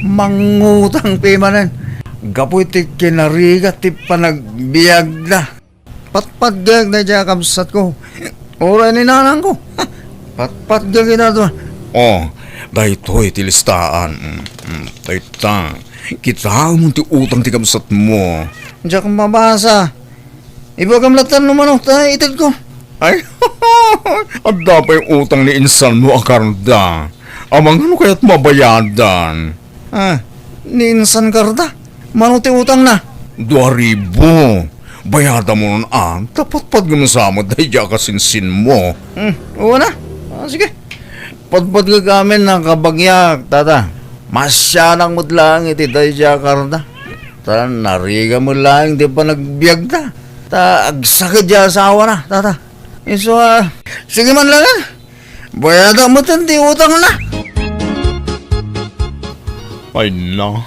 Mangutang pay manen. Gapu iti kinarigat ti panagbiagda. Patpatgek dayta kabsat ko. Uray ni nanang ko. Patpatgek ita to. Oh, daytoy ti listaan. Mm, mm, dayta. Kitaem ti utang ti kabsat mo. Diak mabasa. Ibagam latta no mano ta ited ko. Ay, adda pay utang ni insan mo a Carda. Amangan no kayat mabayadan. Ah, ni insan Carda? Mano ti utangna? Dua ribu. Bayadam no, a, ta patpatgek sa met dayta kasinsin mo. Hmm, wen a. Ah, sige. Patpatgek amin a kabagyak, tata. Masianak met laeng iti dayta Carda. Ta narigat met laeng ti panagbiagda. Ta agsakit ti asawana, tata. Isu a, sige man laeng. Bayadak met ti utangna. Ay na,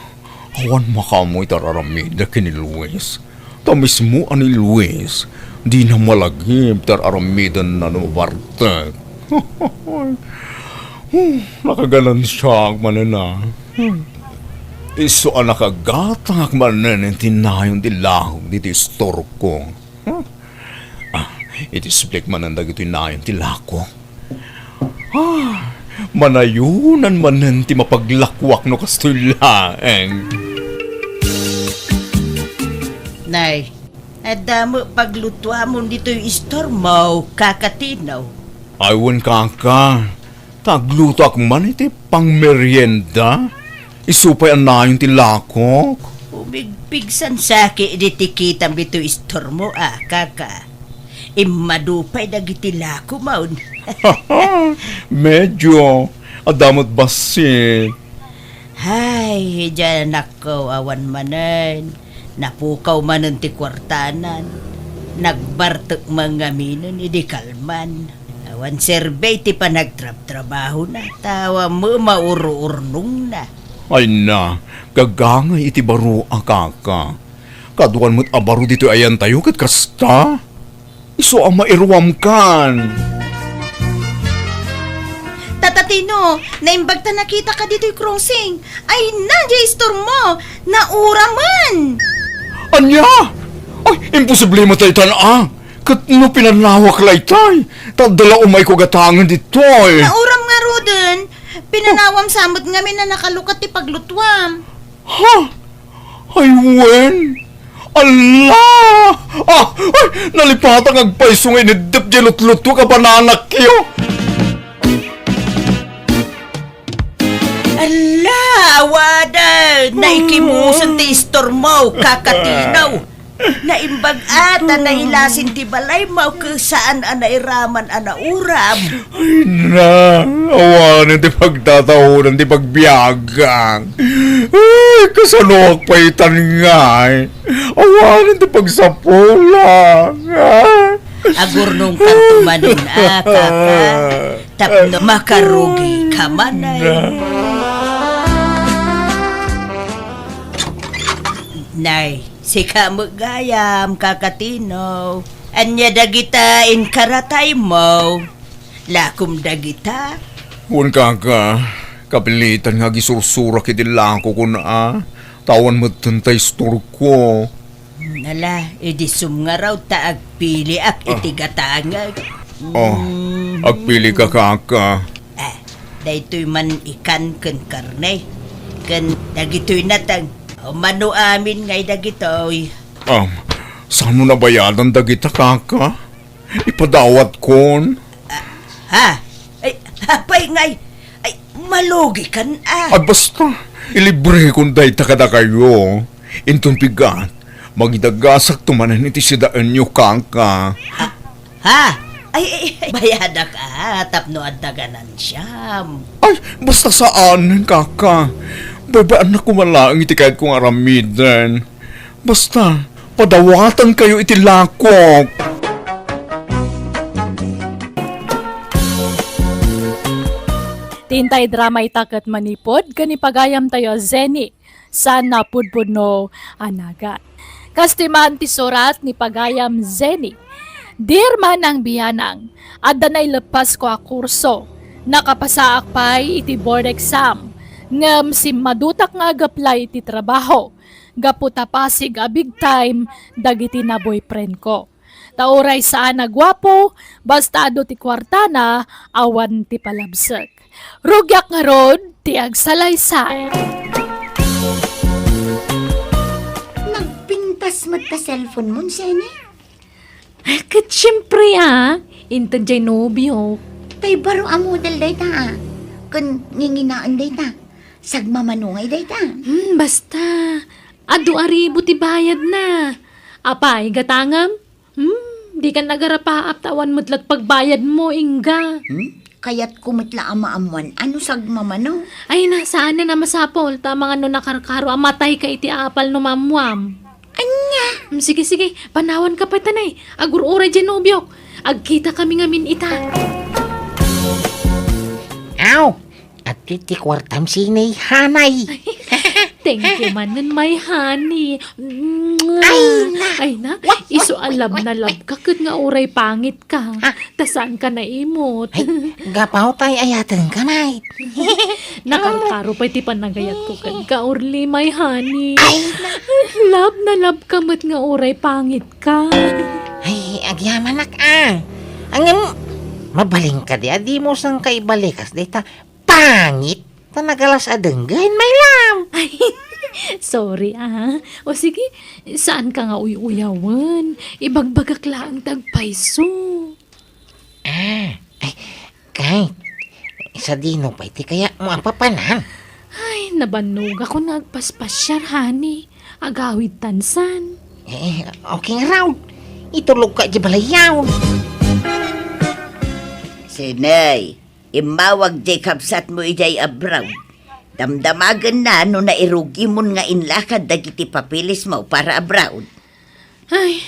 awan makaammo iti ar-aramidek ken ni Luis. Ta mismo a ni Luis, dina malagip ti ar-aramidenna no mabartek. Hmm, nakaganansiak manen a. Hmm. Isu a nakagatangak manen iti nayon ti lahok ditoy istorko. Hmm. Ah, iti siblik manen dagitoy nayon ti lako. Ah, manayonan manen ti mapaglakoak no kastoy laeng. Nay, adda met paglutuamon ditoy istormo, Kaka Tino. Ay, wen, Kaka. Ta aglutoak man iti pangmerienda. Isu pay a nayon ti lakok. Umigpigsan saki idi ti kitam ditoy istormo a, Kaka. Immadu pay dagiti lakomon. Medyo. Adda met bassit. Hay, idiay anakko, awan manen. Napukaw manen ti kuartanan. Nagbartek man ngaminen idi kalman. Awan serbi ti panagtrabtrabahona, ta awan met maururnongna. Ay na, gagangay iti baro a, Kaka. Kaduan met a baro ditoy ayantayo ket kasta. Isu a mairuamkan. Tata Tino, naimbag ta nakitaka ditoy crossing. Ay na, diay istormo. Nauramen. Ania? Ay, imposible met daytan a. Ket no pinanawak laytay, ta adda la umayko gatangen ditoy. Nauram ngaruden, pinanawam sa met ngamin a nakalukat ti paglutuam. Ha? Ay, wen? Alla! Ah, ay, nalipatak nga agpayso nga ineddep diay lutlutuek a bananakyo. Alla, awanen, naikimusen ti istormo, Kaka Tino. Naimbag a ta nailasin ti balaymo ket saan a nairaman a nauram. Ay na, awanen ti pagtataonan ti pagbiagak. Ay, kasanoak pay tan ngay? Awanen ti pagsapulak. Ay. Agurnongkanto manen a, Kaka, tapno makarugika manen. Nay, sika met gayam, Kaka Tino. Ania dagita inkarataymo? Lakom dagita? Wen, Kaka, kapilitan nga agisursurak iti lakokon a, ta awan metten ta istorko. Ala, idi sumngarud ta agpiliak iti gatangek. Oh, agpilika, Kaka. Ah, daytoy man ikan ken karne. Ken dagitoy nateng. Mano amin ngay dagitoy. Um, saan mo nabayadan dagita, Kaka? Ipadawatkon. Ah, ha? Ay, apay ngay? Ay, malugikan a. Ay, basta, ilibrekon dayta kadakayo. Inton pigat, mangidagasakto manen iti sidaenyo, Kaka. Ah, ha? Ay, ay, ay, bayadak a, tapno adda ganansiam. Ay, basta saanen, Kaka. Baybay-annak koma laeng iti kayatko nga aramiden. Basta, padawatankayo iti lakok. Ti intay drama ita ket manipud ken ni pagayamtayo a Zenny, saan a pudpudno a nagan. Kas ti man ti surat ni pagayam Zenny. Dear Manang Bianang, adda naileppasko a kurso. Nakapasaak pay iti board exam, ngem simmadutak nga ag-apply iti trabaho gapu ta pasig a big time dagiti na-boyfriend ko. Ta uray saan a guapo, basta adu ti kuartana, awan ti palabsek. Rugiak ngarud ti agsalaysay. Nagpintas met ta cellphone mo, Zenny? Ay, ket siempre, ah. Inted jay nobio. Tay baro a model dayta, ah. Ken nginginaen dayta. Sagmamano ngay dayta. Hmm, basta. Adu a ribu ti bayadna. Apay, gatangem? Hmm, dikan agarapaap ta awan met la't pagbayadmo, ingga. Hmm? Kayatko met la a maammuan a no sagmamano. Ay na, saanen a masapul, ta amangan no nakarkaro a matayka iti apal no maammuam. Ania? Hmm, sige, sige, panawanka pay tanay. Agur-uray jay nobiok. Agkitakami ngamin ita. Aw, adtoy ti kuartam, Zenny, hanay. Thank you manen, my honey. Ay, na. Ay, na. Wak, wak, isu a wak, love wak, na love wak. Ka ket nga uray pangitka. Ha? Ta saanka naimot. Ay, gapu ta ay-ayatenka, nay. Nakarkaro pay ti panagayatko kenka, Orly, my honey. Ay, na. Love na love ka met nga uray pangitka. Ay, agyamanak, ah. Ngem, mabalinka di a dimo sangka ibalikas dayta pangit ta nagalas a denggen, my love. Ay, sorry, ah. O sige, saanka nga uy-uyawen. Ibagbagak laeng ti agpayso. Ah, ay, kay, sadino pay ti kayatmo a papanan? Ay, nabannogakon nga agpaspasiar, honey. Agawid tansan. Eh, okay ngarud. Itulogka di balayyo. Zenny, immawag jay kabsatmo idiay abroad. Damdamagenna no nairugimon nga inlakad dagiti papeles mo para abroad. Ay,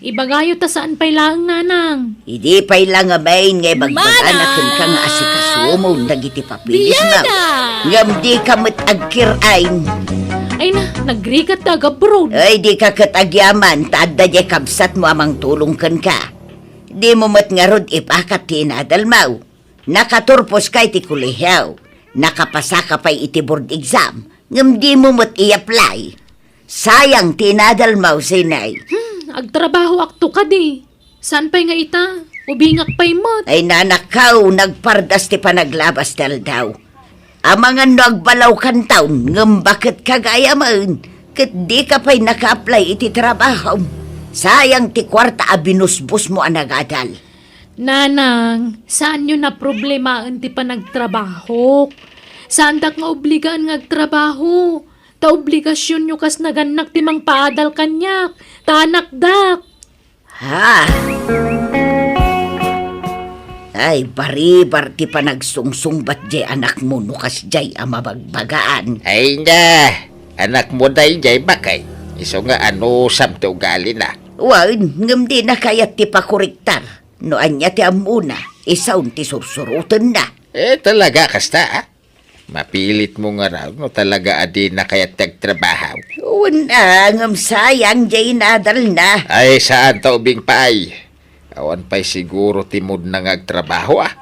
ibagayo ta saan pay laeng, nanang. Idi pay la ngamin nga ibagbagana kenka nga asikasuom dagiti papeles mo. Biana! Ngem dika met agkir-ayn. Ay na, nagrigat ta agabroad. Ay, dika ket agyaman, ta adda jay kabsatmo a mangtulong kenka. Dimo met ngarud ipakat ti inadalmo. Nakaturposka iti kolehio. Nakapasaka pay iti board exam. Ngem dimo met i-apply. Sayang ti inadalmo, Zenny. Hmm, agtrabahoakto kadi. Saan pay nga ita? Ubingak pay met. Ay, nanakkaw, nagpardas ti panaglabas ti aldaw. Amangan no agbalawkan taon, ngem baket ka gayamen, ket dika pay naka-apply iti trabaho. Sayang ti kuarta a binusbosmo a nagadal. Nanang, saanyo naproblemaen ti panagtrabahok. Saandak nga obligaan nga agtrabaho. Ta obligasionyo kas nagannak ti mangpaadal kaniak, ta anakdak. Ha? Ay, baribar ti panagsungsungbat jay anakmo no kasjay a mabagbagaan. Ay na, anakmo dayjay, baket. Isu nga anusam ti ugalina. Wen, ngem dina kayat ti pakorektar. No ania ti ammona, isun ti sursurotenna. Eh, talaga kasta, ah? Mapilitmo ngarud no talaga a dina kayat ti agtrabaho. Wen, ah, ngem sayang jay inadalna. Ay, saan ta ubing pay. Awan pay siguro ti moodna nga agtrabaho, ah.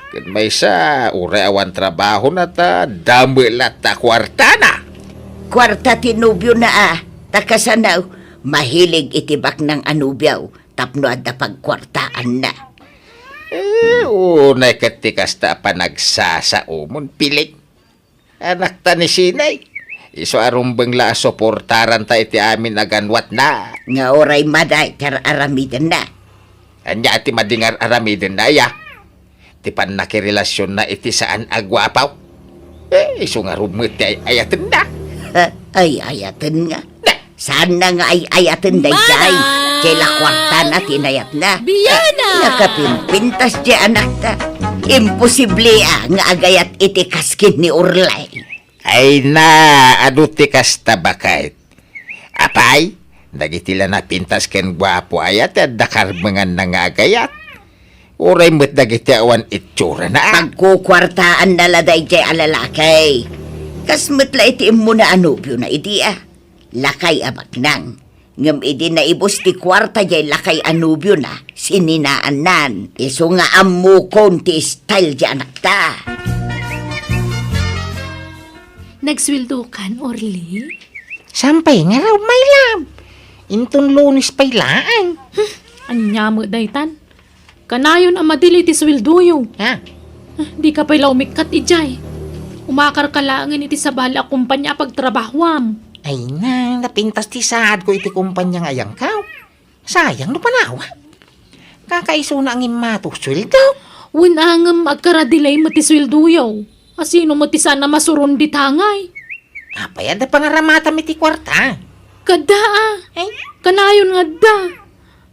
Ken maysa, uray awan trabahona ta dame latta kuartana. Kuarta ti nobiona, ah. Ta kasano, mahilig iti baknang a nobio tapno adda pagkuartaanna. Eh, unay ket ti kasta a panagsasaomon, piling. Anakta ni Zenny. Isu a rumbeng la a suportaranta iti amin a ganwatna. Nga uray madi ti ar-aramidenna. Ania ti madi nga ar-aramidenna, aya? Ti pannakirelasionna iti saan a guapo. Eh, isu ngarud met ti ay-ayatenna. Ay-ayatenna? Na, saanna nga ay-ayaten dayjay? Jay la kuartana ti inayatna. Biana! Nakapimpintas jay anakta. Imposible, ah, nga agayat iti kas ken ni Orly. Ay na, adu ti kasta, baket. Apay, dagiti la napintas ken guapo aya ti adda karbenganna nga agayat. Uray met dagiti awan itsurana, ah. Pagkukuartaanna la dayjay a lalaki. Kas met la iti immuna a nobiona idi, ah. Lakay a baknang. Ngem idi naibus ti kuarta jay lakay a nobiona, sininaannan. Isu nga ammokon ti style ti anakta. Nagsueldokan, Orly? Saan pay ngarud, my love? Inton Lunes pay laeng. Hmm, ania met daytan? Kanayon a madili ti sueldoyo. Ha? Ah, dika pay la umikkat idiay. Umakarka laengen iti sabali a kompania a pagtrabahoam. Ay na, napintas ti saadko iti kompania nga ayangkaw. Sayang no panawak. Kakaisuna ngem mato sueldo. Wen a ngem agkara-delay met ti sueldoyo. Asino met ti saan a masuron dita ngay? Apay adda pangaramatam iti kuarta? Kada a. Ay. Kanayon nga adda.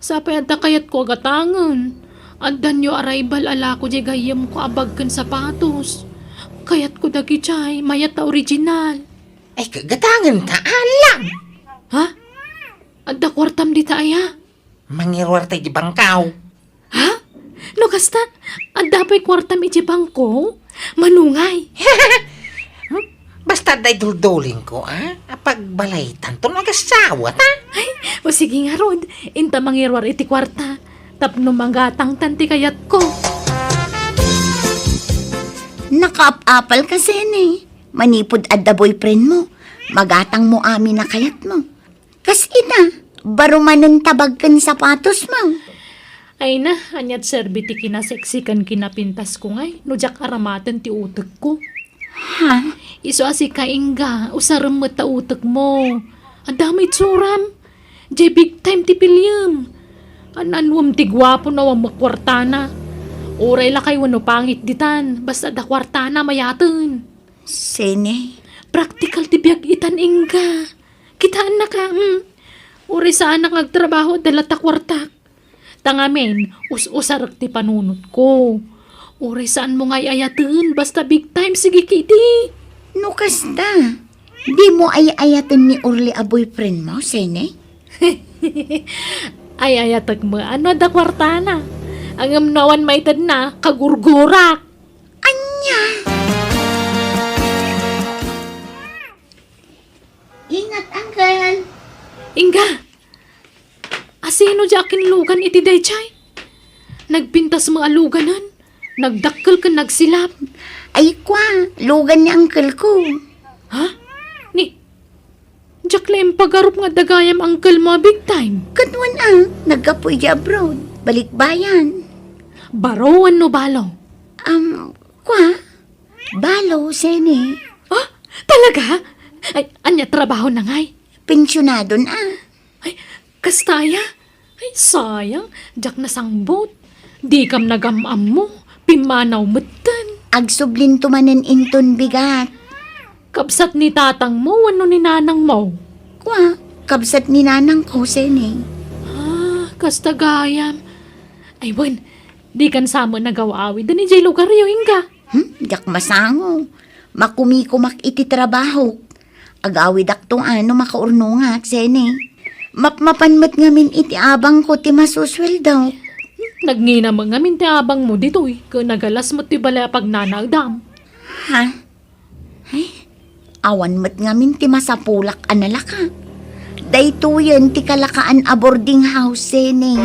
Sapay adda kayatko a gatangen. Adda new arrival a lako jay gayyemko a bag ken sapatos. Kayatko dagidiay, mayat a original. Ay, ka-, gatangen ta, alam. Ha? Adda kuartam dita aya? Mangiruar ta iti bangkaw. Ha? No kasta, adda pay kuartam iti bangko? Manungay. Hmm? Basta adda iduldulingko, a? Apagbalaytan to no agasawat, a? Ay, o sige ngarud, inta mangiruar iti kuarta. Tapno magatangtan ti kayatko. Nakaap-apal ka, Sene. Manipud adda boyfriend mo, magatang mo amin a kayat mo. Kas ita, baro manen ta bag ken sapatos mo. Ay na, aniat serbi ti kinasexy ken kinapintasko ngay, no diak aramaten ti utekko. Ha? Isu a sika, Inga, usarem met ta utekmo. Adda met itsuram. Jay big time ti piliem. An-anuem ti guapo no awan met kuartana. Uray lakay wenno pangit ditan, basta adda kuartana, mayaten. Sene? Praktikal ti biag itan, Inga. Kitaennaka, mm. Uray saanak nga agtrabaho, adda latta kuartak. Ta ngamin, us-usarek ti panunotko. Uray saanmo nga ay-ayaten, basta big time, sige ketdi. No kasta, dimo ay-ayaten ni Orly a boyfriend mo, Sene? Ay-ayatek met no adda kuartana. Ngem no awan maitedna, kagurgurak. Ania? Ingat, Uncle. Inga, asino diay akinlugan iti daydiay? Nagpintas met a luganen, nagdakkel ken nagsilap. Ay, kua, lugan ni uncle ko. Ha? Ni, diak la impagarup nga adda gayam uncle mo a big time. Ket wen a, naggapu idiay abroad, balikbayan. Baro wenno balo? Um, kua, balo, Sene. Ah, talaga? Ay, ania trabahona ngay? Pensionadon a. Ay, kasta aya? Ay, sayang, diak nasangbut. Dikam nagam-ammo, pimmanaw metten. Agsublinto manen inton bigat. Kabsat ni tatangmo wenno ni nanangmo? Kua, kabsat ni nanangko, Sene. Ah, kasta gayam. Ay, wen, dikan sa met nagaw-awiden idiay lugaryo, Inga? Hmm, diak masango. Makumikumak iti trabahok. Agawidakto a no makaurnongak, Sene. Mapmapan met ngamin iti abangko ti masusueldok. Nagngina met ngamin ti abangmo ditoy, ket nagalas met ti balay a pagnanaedam. Ha? Ay, awan met ngamin ti masapulak a nalaka. Daytoyen ti kalakaan a boarding house, Sene.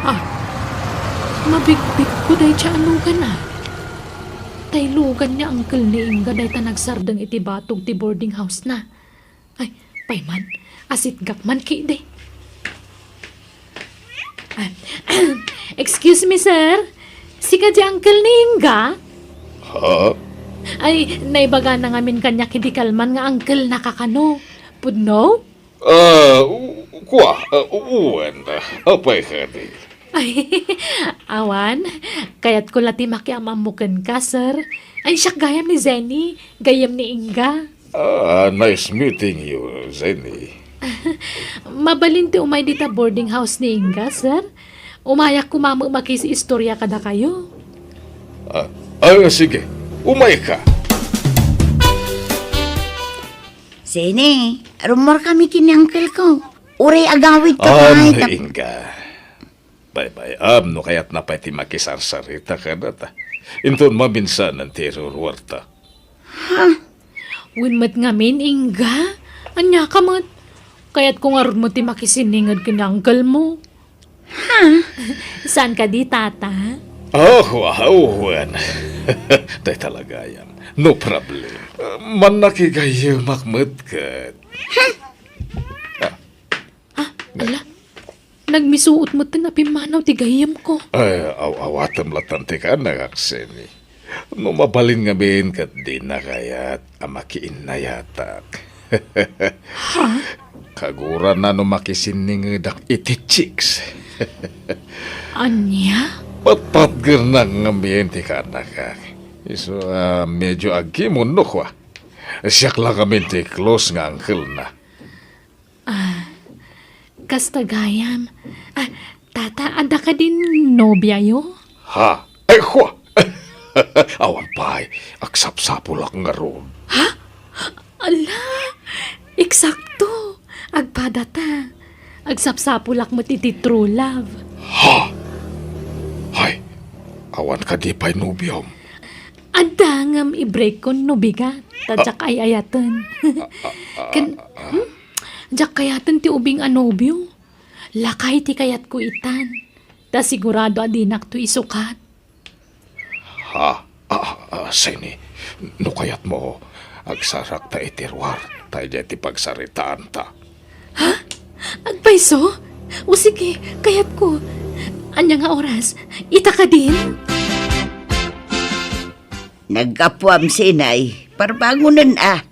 Ah, mabikbikko dayta a lugan a. Tay lugan ni uncle ni Inga dayta nagsardeng iti batog ti boarding house na. Ay, pay man, asitgak man ketdi. Ah, excuse me, sir. Sika di uncle ni Inga? Ha? Ay, naibagana ngamin kaniak idi kalman nga uncle na ka kano. Pudno? Ah, u-, kua, ah, u-, wen. Apay kadi? Ay, awan. Kayatko la ti makiam-ammo kenka, sir. Ay, siak gayam ni Zenny, gayyem ni Inga. Ah, nice meeting you, Zenny. Mabalin ti umay dita boarding house ni Inga, sir? Umayak koma met makiistorya kadakayo. Ah, ah, sige. Umayka. Zenny, rummuarkami ken ni uncle ko. Uray agawidka pay. Inga. Baybay-am no kayatna pay ti makisarsarita kadata. Inton maminsanen ti iruruarta. Ha? Wen met ngamin, Inga? Ania ka met? Kayatko ngarud met ti makisinninged ken ni uncle mo. Ha? Saan kadi, Tata? Oh, wow, wen. Dayta la gayam. No problem. Mannakigayyemak met ket. Ah, ala. Nagmisuot met a pimmanaw ti gayyemko. Ay, aw-, awatem latta ti kaannak, Seni. No mabalin ngamin ket dina kayat a makiinnayatak. Ha? Kagurana no makisinningedak iti chicks. Ania? Patpatgernak ngamin ti kaannakak. Isu a medyo agkimon no kua. Siak la ngamin ti close nga uncle-na. Ah, kasta gayam. Ah, Tata, adda kadin nobiayo? Ha? Ay, kua! Awan pay, agsapsapulak ngarud. Ha? Ala, eksakto. Agpadata. Agsapsapulak met iti true love. Ha? Hay, awan kadi pay nobiom? Adda ngem i-break-kon no bigat, ta diak ay-ayaten. Ken, hmm? Diak kayaten ti ubing a nobio. Lakay ti kayatko itan. Ta sigurado a dinakto isukat. Ha? Ah, ah, Seni, no kayatmo, agsarakta iti ruar, ta idiay ti pagsaritaanta. Ha? Agpayso? O sige, kayatko. Ania nga oras? Ita kadin? Naggapuam, Senay. Parbangonen a.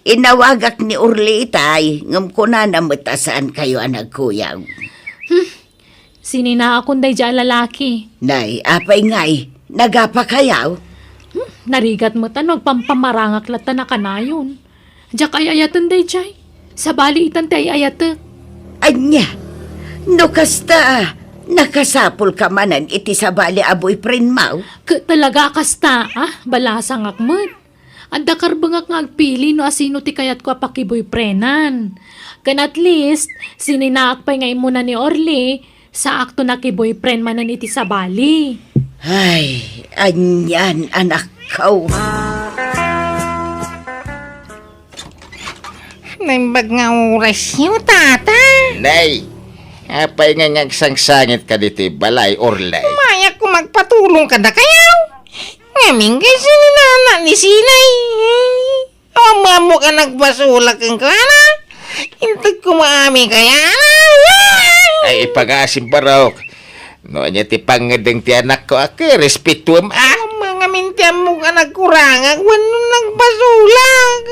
Inawagak ni Orly itay, ngem kunana met a saankayo a nagkuyog. Hmm. Sininaakon daydiay a lalaki. Nay, apay ngay, nagapakayaw? Hmm, narigat met a no agpampamarangak latta a kanayon. Diak ay-ayaten daydiay. Sabali itan ti ay-ayatek. Ania? No kasta, nakasapulka manen iti sabali a boyfriendmo? Ket talaga a kasta, ah? Balasangak met. Adda karbengak nga agpili no asino ti kayatko a pakiboyfriendan. Ken at least, sininaak pay nga immuna ni Orly, saakto a kiboyfriend manen iti sabali. Ay, anian, anakko. Naimbag nga orasyo, Tata. Nay, apay nga agsangsangitka ditoy balay, Orly? Umayak ko magpatulong kadakayo. Ngamin kay sininana ni Sinay. Awan mo ka nagpasulak kenkuana. Inted ko maami kaya. Ay, ipagasim, Barok. No ania ti pangngedeng ti anakko a, ket respetuem a. Awan ngamin ti ammok a nagkurangak wenno nagpasulak.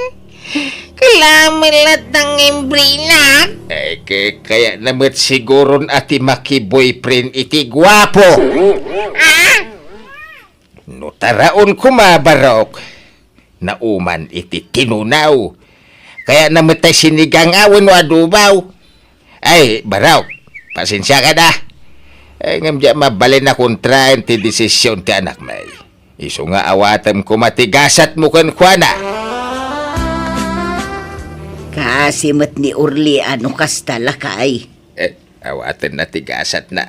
Kailangan met latta nga imbrinak. Ay, kay, kayatna met siguron a ti makiboyfriend iti guapo. Ah? No taraon koma, Barok, nauman iti tinunaw. Kayatna met tay sinigang a wenno adobaw. Ay, Barok, pasensiakan a. Ay, ngem diak mabalin a kontraen ti desisyon ti anakmi. Isu nga awatem koma ti gasatmo kenkuana. Kaasi met ni Orly a no kasta, lakay. Eh, awatenna ti gasatna.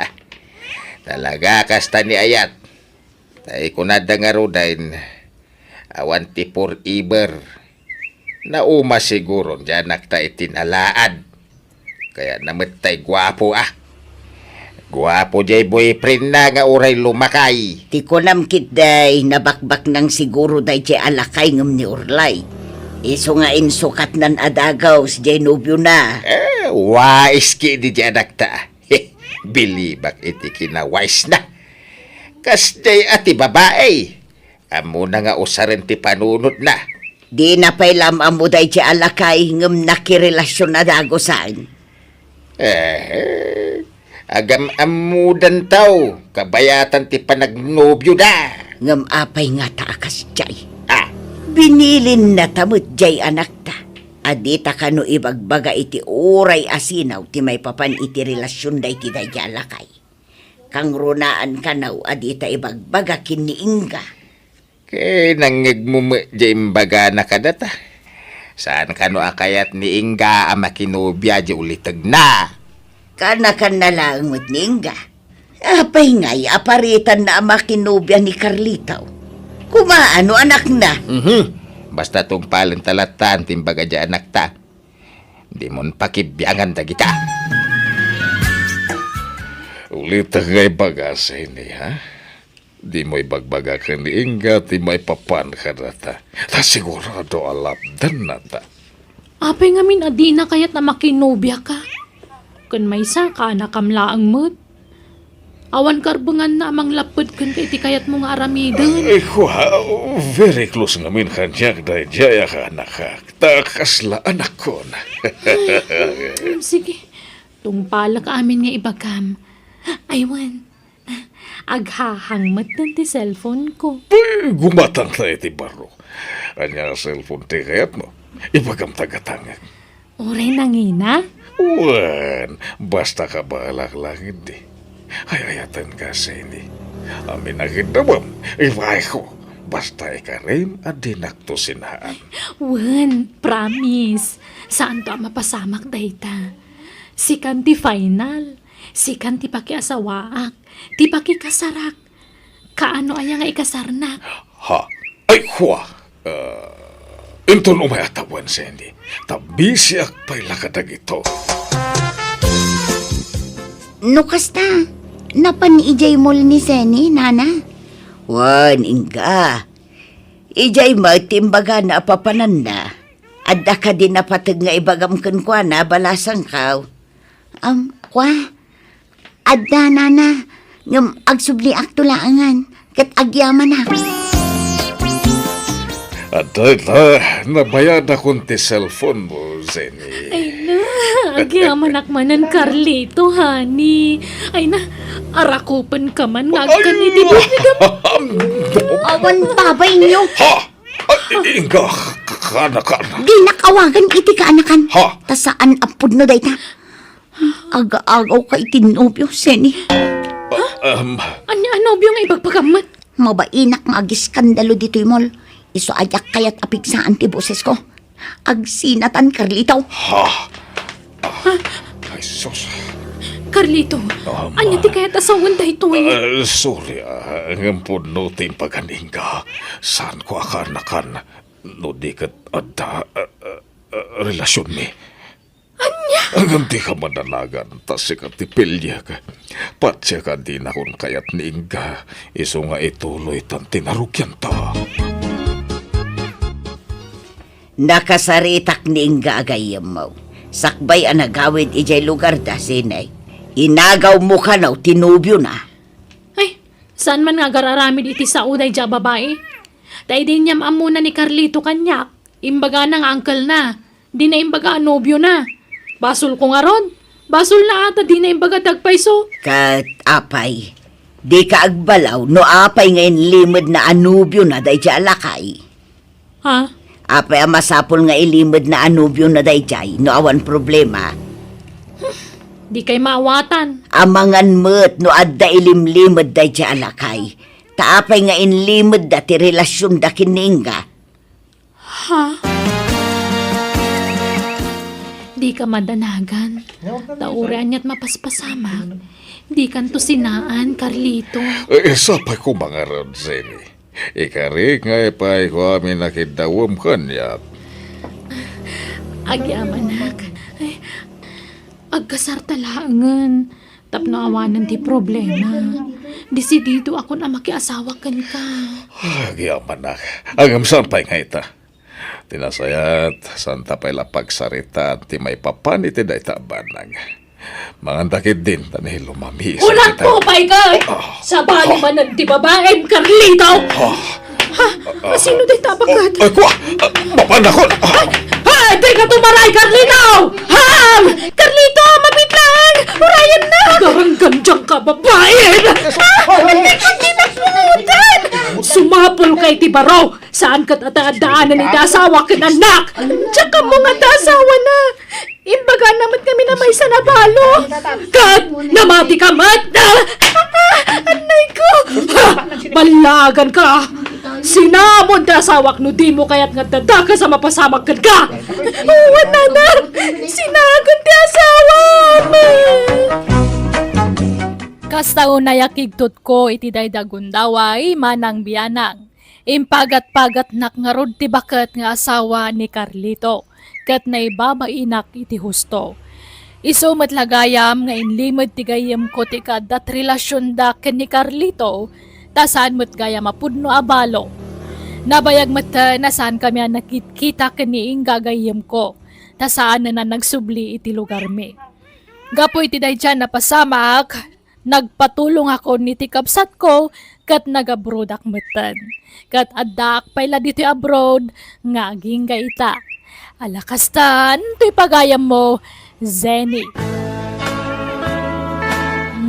Talaga kasta ni Ayat. Ta ikunada ngaruden, awan ti forever. Nauma siguron ti anakta iti nalaad. Kayatna met tay guapo a. Guapo diay boyfriendna nga uray lumakay. Ti kunam ketdi, nabakbaknang siguro daydiay a lakay ngem ni Orly. Isu nga insukatnan a dagus diay nobiona. Eh, wais ketdi diay anakta. Bilibak iti kinawaisna. Kasdiay a ti babai. Ammona nga usaren ti panunotna. Dina pay la am-ammo daydiay a lakay ngem nakirelasyon a dagusan. Eh, agam-ammodanto, kabayatan ti panagnobioda. Ngem apay ngata a kasdiay? Ah. Binilinna ta met diay anakta a dita kano ibagbaga iti uray a sinaw ti maipapan iti relasionda iti daydiay a lakay. Kangrunaan kano a dita ibagbaga ken ni Inga. Ket nangngegmo met diay imbagana kadata. Saan kano a kayat ni Inga a makinobia diay ulitegna? Kaanakanna laeng met ni Inga. Apay ngay a paritanna a makinobia ni Carlito? Kumaano, anakna? Mhm. Basta tungpalenta latta ti imbaga diay anakta. Dimon pakibiangan dagita. Ulitek nga ibaga, Seni, ha? Dimo ibagbaga ken ni Inga ti maipapan kadata. Ta sigurado a lapdennata. Apay ngamin a dina kayat a makinobiaka? Ken maysa, kaanakam laeng met. Awan karbenganna a manglapped kenka iti kayatmo nga aramiden. Ay, kua, very close ngamin kaniak daydiay a kaanakak. Ta kasla anakkon. Mm, sige. Tungpalek amin nga ibagam. Ay, wen. Aghahang metten ti cellphone ko. Ay, gumatangta iti baro. Ania a cellphone ti kayatmo? Ibagam ta gatangek. Uray nangina? Wen, basta kabaelak laeng idi. Ay-ayatenka, Seni. Amin a kiddawem, ibaeko. Basta ikarim a dinakto sinaan. Wen, promise. Saanto a mapasamak dayta. Sikan ti final. Sikan ti pakiasawaak. Ti pakikasarak. Kaano aya nga ikasarnak? Ha? Ay, kua! Ah, inton umay a tawen, Sandy. Ta bisiak pay la kadagito. No kasta, napan idiay mall ni Seni, nana? Wen, Inga. Idiay met ti imbagana a papananna. Adda kadi napateg nga ibagam kenkuana, balasangkaw? Am, kua? Adda, nana, ngem agsubliakto laengen, ket agyamanak. Adda ita, nabayadakon ti cellphone mo, Jenny. Ay na, agyamanak manen, Carlito, honey. Ay na, arakupenka man nga agkan iti bubigam. Awan babainyo. Ha? Ay, Inga, kaanakan. Dinak awagan iti kaanakan. Ha? Ta saan a pudno dayta. Aga-agaw ka iti nobio, Seni. Ah, um, Ania a nobio nga ibagbagammet? Mabainak nga agiskandalo ditoy mall. Isu a diak kayat a pigsaan ti bosesko. Agsinatan, Carlito. Ha? Ah, ay, sus. Carlito, Um, ania ti kayat a sawen daytoy? Ah, sorry, ah, ngem pudno ti impagan, Inga. Saanko a kaanakan no di ket adda, ah, ah, ah, relasionmi. Ania? Ngem dika madanagan, ta sika ti piliek. Patiek a dinakon kayat ni Inga, isu nga ituloytan ti narugianta. Nakasaritak ni Inga a gayyemmo. Sakbay a nagawid idiay lugarda, Seni, inagawmo kano ti nobiona. Ay, saan man nga agar-aramid iti sao daydiay a babai? Ta idi inyam-ammona ni Carlito kaniak, imbagana nga uncle-na, dina imbaga a nobiona. Basolko ngarud? Basolna a ta dina imbaga ti agpayso. Ket apay, dika agbalaw no apay nga inlimedna a nobiona daydiay a lakay? Ha? Apay a masapul nga ilimedna a nobiona daydiay no awan problema? Dikay maawatan. Amangan met no adda ilimlimed daydiay a lakay. Ta apay nga inlimedda ti relasionda ken ni Inga? Ha? Dika madanagan. Ta uray aniat mapaspasamak, dikanto sinaan, Carlito. Eh, sapay koma ngarud, Jenny. Ikari nga ipayko amin a kiddawem kaniak. Agyamanak. Ay, agkasarta laengen tapno awanen ti problema. Desididoakon a makiasawa kenka. Agyamanak. Ngem saan pay nga ita? Ti nasayaat, saanta pay la pagsaritaan ti maipapan iti dayta a banag. Manganta ketdin, ta ni lumami. Ulat mo, Michael! Ah. Sabali manen ti babaem, Carlito! Ah. Ha? Ah, sino dayta a baket? Ay, kua! Ah, mapanakon! Ah. Ay, ay, dika tumaray, Carlito! Ha? Carlito, mabitlang! Urayan na! Garanggan diyang kababaen! Ah, hindi ko kinaputan! Sumapul ka iti baro! Saan ket a addaanen iti asawa ken annak? Diak ammo nga adda asawana. Imbagana met ngamin a maysa a balo. Ket namati ka met. Ah! Ah! Annay ko! Ha! Ballagan ka! Sinamon ti asawak no dimo kayat nga adda dakes a mapasamak kenka! Wen, nana! Sinagan ti asawam! Kasta unay a kigtutko iti dayta a gundaway, Manang Bianang. Impagat-pagatnak ngarud ti baket nga asawa ni Carlito, ket naibabainak iti husto. Isu met la gayam nga inlimed ti gayyemko ti kaaddat relasionda ken ni Carlito, ta saan met gayam a pudno a balo. Nabayag metten a saankami a nakitkita ken ni Inga a gayyemko, ta saanen a nagsubli iti lugarmi. Gapu iti daydiay a napasamak, nagpatulongakon iti kabsatko ket nagabrodak metten. Ket addaak pay la ditoy abroad nga agingga ita. Ala kastan toy pagayammo, Zenny.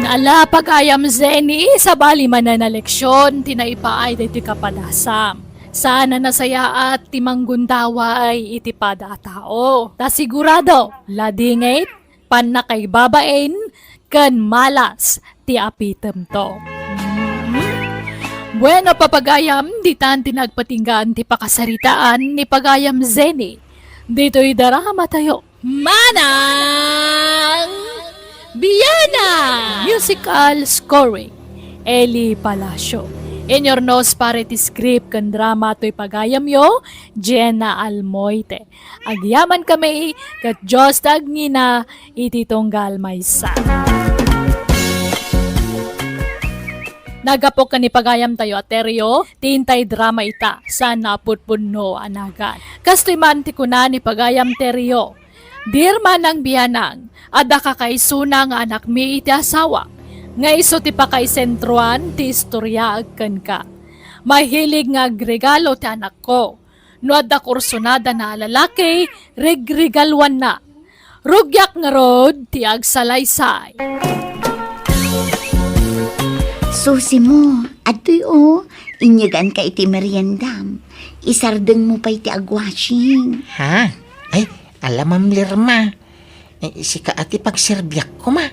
Ala pagayam, Zenny, sabali manen a leksion ti naipaay daytoy kapadasam. Saan a nasayaat ti manggundaway iti pada a tao. Ta sigurado, ladingit, pannakaibabain, ken malas ti apitemto. Bueno, papagayam, ditan ti nagpatinggaan ti pakasaritaan ni pagayam Zenny. Ditoy drama tayo. Manang Bianang! Musical scoring, Eli Palacio. Inurnos para iti script ken drama toy pagayamyo, Jenna Almoite. Agyamankami ket Dios ti agngina iti tunggal maysa. Naggapu ken ni pagayamtayo a Terio, ti intay drama ita, saan a pudpudno a nagan. Kastoy man ti kuna ni pagayam Terio, Dear Manang Bianang, adda kakaisuna nga anakmi iti asawa, nga isu ti pakaisentroan ti istoriaek kenka. Mahilig nga agregalo ti anakko. No adda kursunadana a lalaki, regregaluanna. Rugiak ngarud ti agsalaysay. Susi mo, adtoy o, inyeganka iti meriendam. Isardeng mo pay ti agwashing. Ha? Ay, ala, Ma'am Lirma. Eh, sika a ti pagserbiak koma.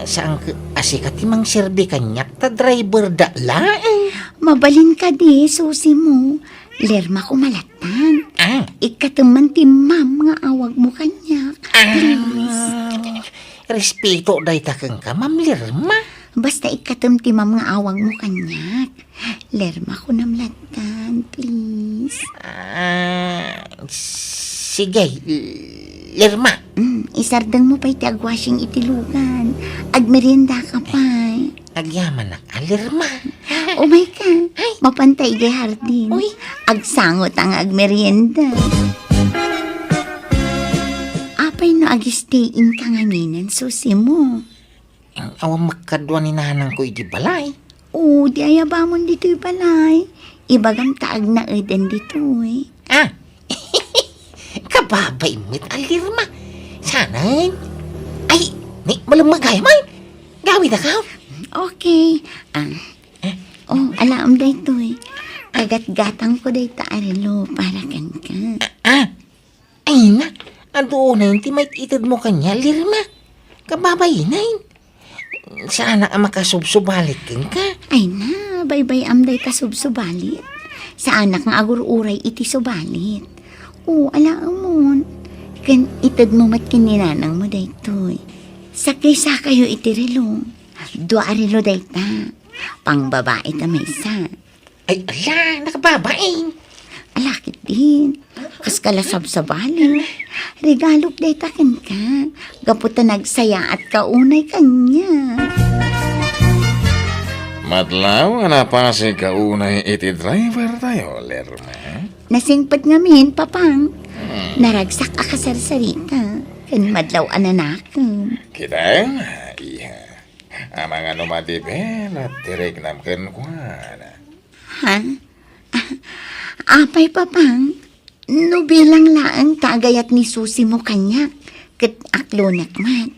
Saan ket a sika ti mangserbi kaniak ta driver da laeng. Mabalin kadi, Susi mo. Lerma ko malatan. Ah. Ikkatem man ti ma'am nga awag mo kaniak. Ah. Please. Respeto dayta kenka, Ma'am Lirma. Basta ikkatem ti ma'am nga awag mo kaniak. Lerma kunam lattan, please. Ah, sige, Lerma. Mm, isardeng mo pay ti agwashing iti lugan. Agmerienda ka pay. Agyamanak a, Lerma. Umay ka. Ay. Mapanta idiay hardin. Uy. Agsango ta nga agmerienda. Apay no agistay-in ka ngaminen, Susi mo? Awan met kadua ni nanangko iti balay. O, di ayabamon ditoy balay. Ibagam ta agnaeden ditoy. Ah! Kababain met a, Lerma. Saanen? Ay, ni, malemmeg gayam ay. Gawidaka. Okay. Ah. Eh? O, alaem daytoy. Kagatgatangko dayta a relo para kenka. Ah, ah. Ay na, adu unayen ti mait-itedmo kaniak, Lerma. Kababain ay. Saanak a makasubsubalit kenka. Ay na, baybay-am dayta subsubalit. Saanak nga agur-uray iti subalit. O, alaemon. Ken itedmo met ken ni nanangmo daytoy. Sakrisakayo iti relo. Dua a relo dayta. Pangbabai ta maysa. Ay, ala, nakababain. Ala, ketdin. Kaska la sabsabali. Regalok dayta kenka. Gapu ta nagsayaatka unay kaniak. Madlaw a napasigka unay iti driver tayo, Lerma. Nasingpet ngamin, Papang. Hmm. Naragsak a kasarsarita. Ken madlaw a nanakem. Kita, iha. Amangan no madiben a ti riknam kenkuana. Ha? Ah, apay, Papang? No bilang laeng ta agayat ni Susi mo kaniak, ket aklonek met.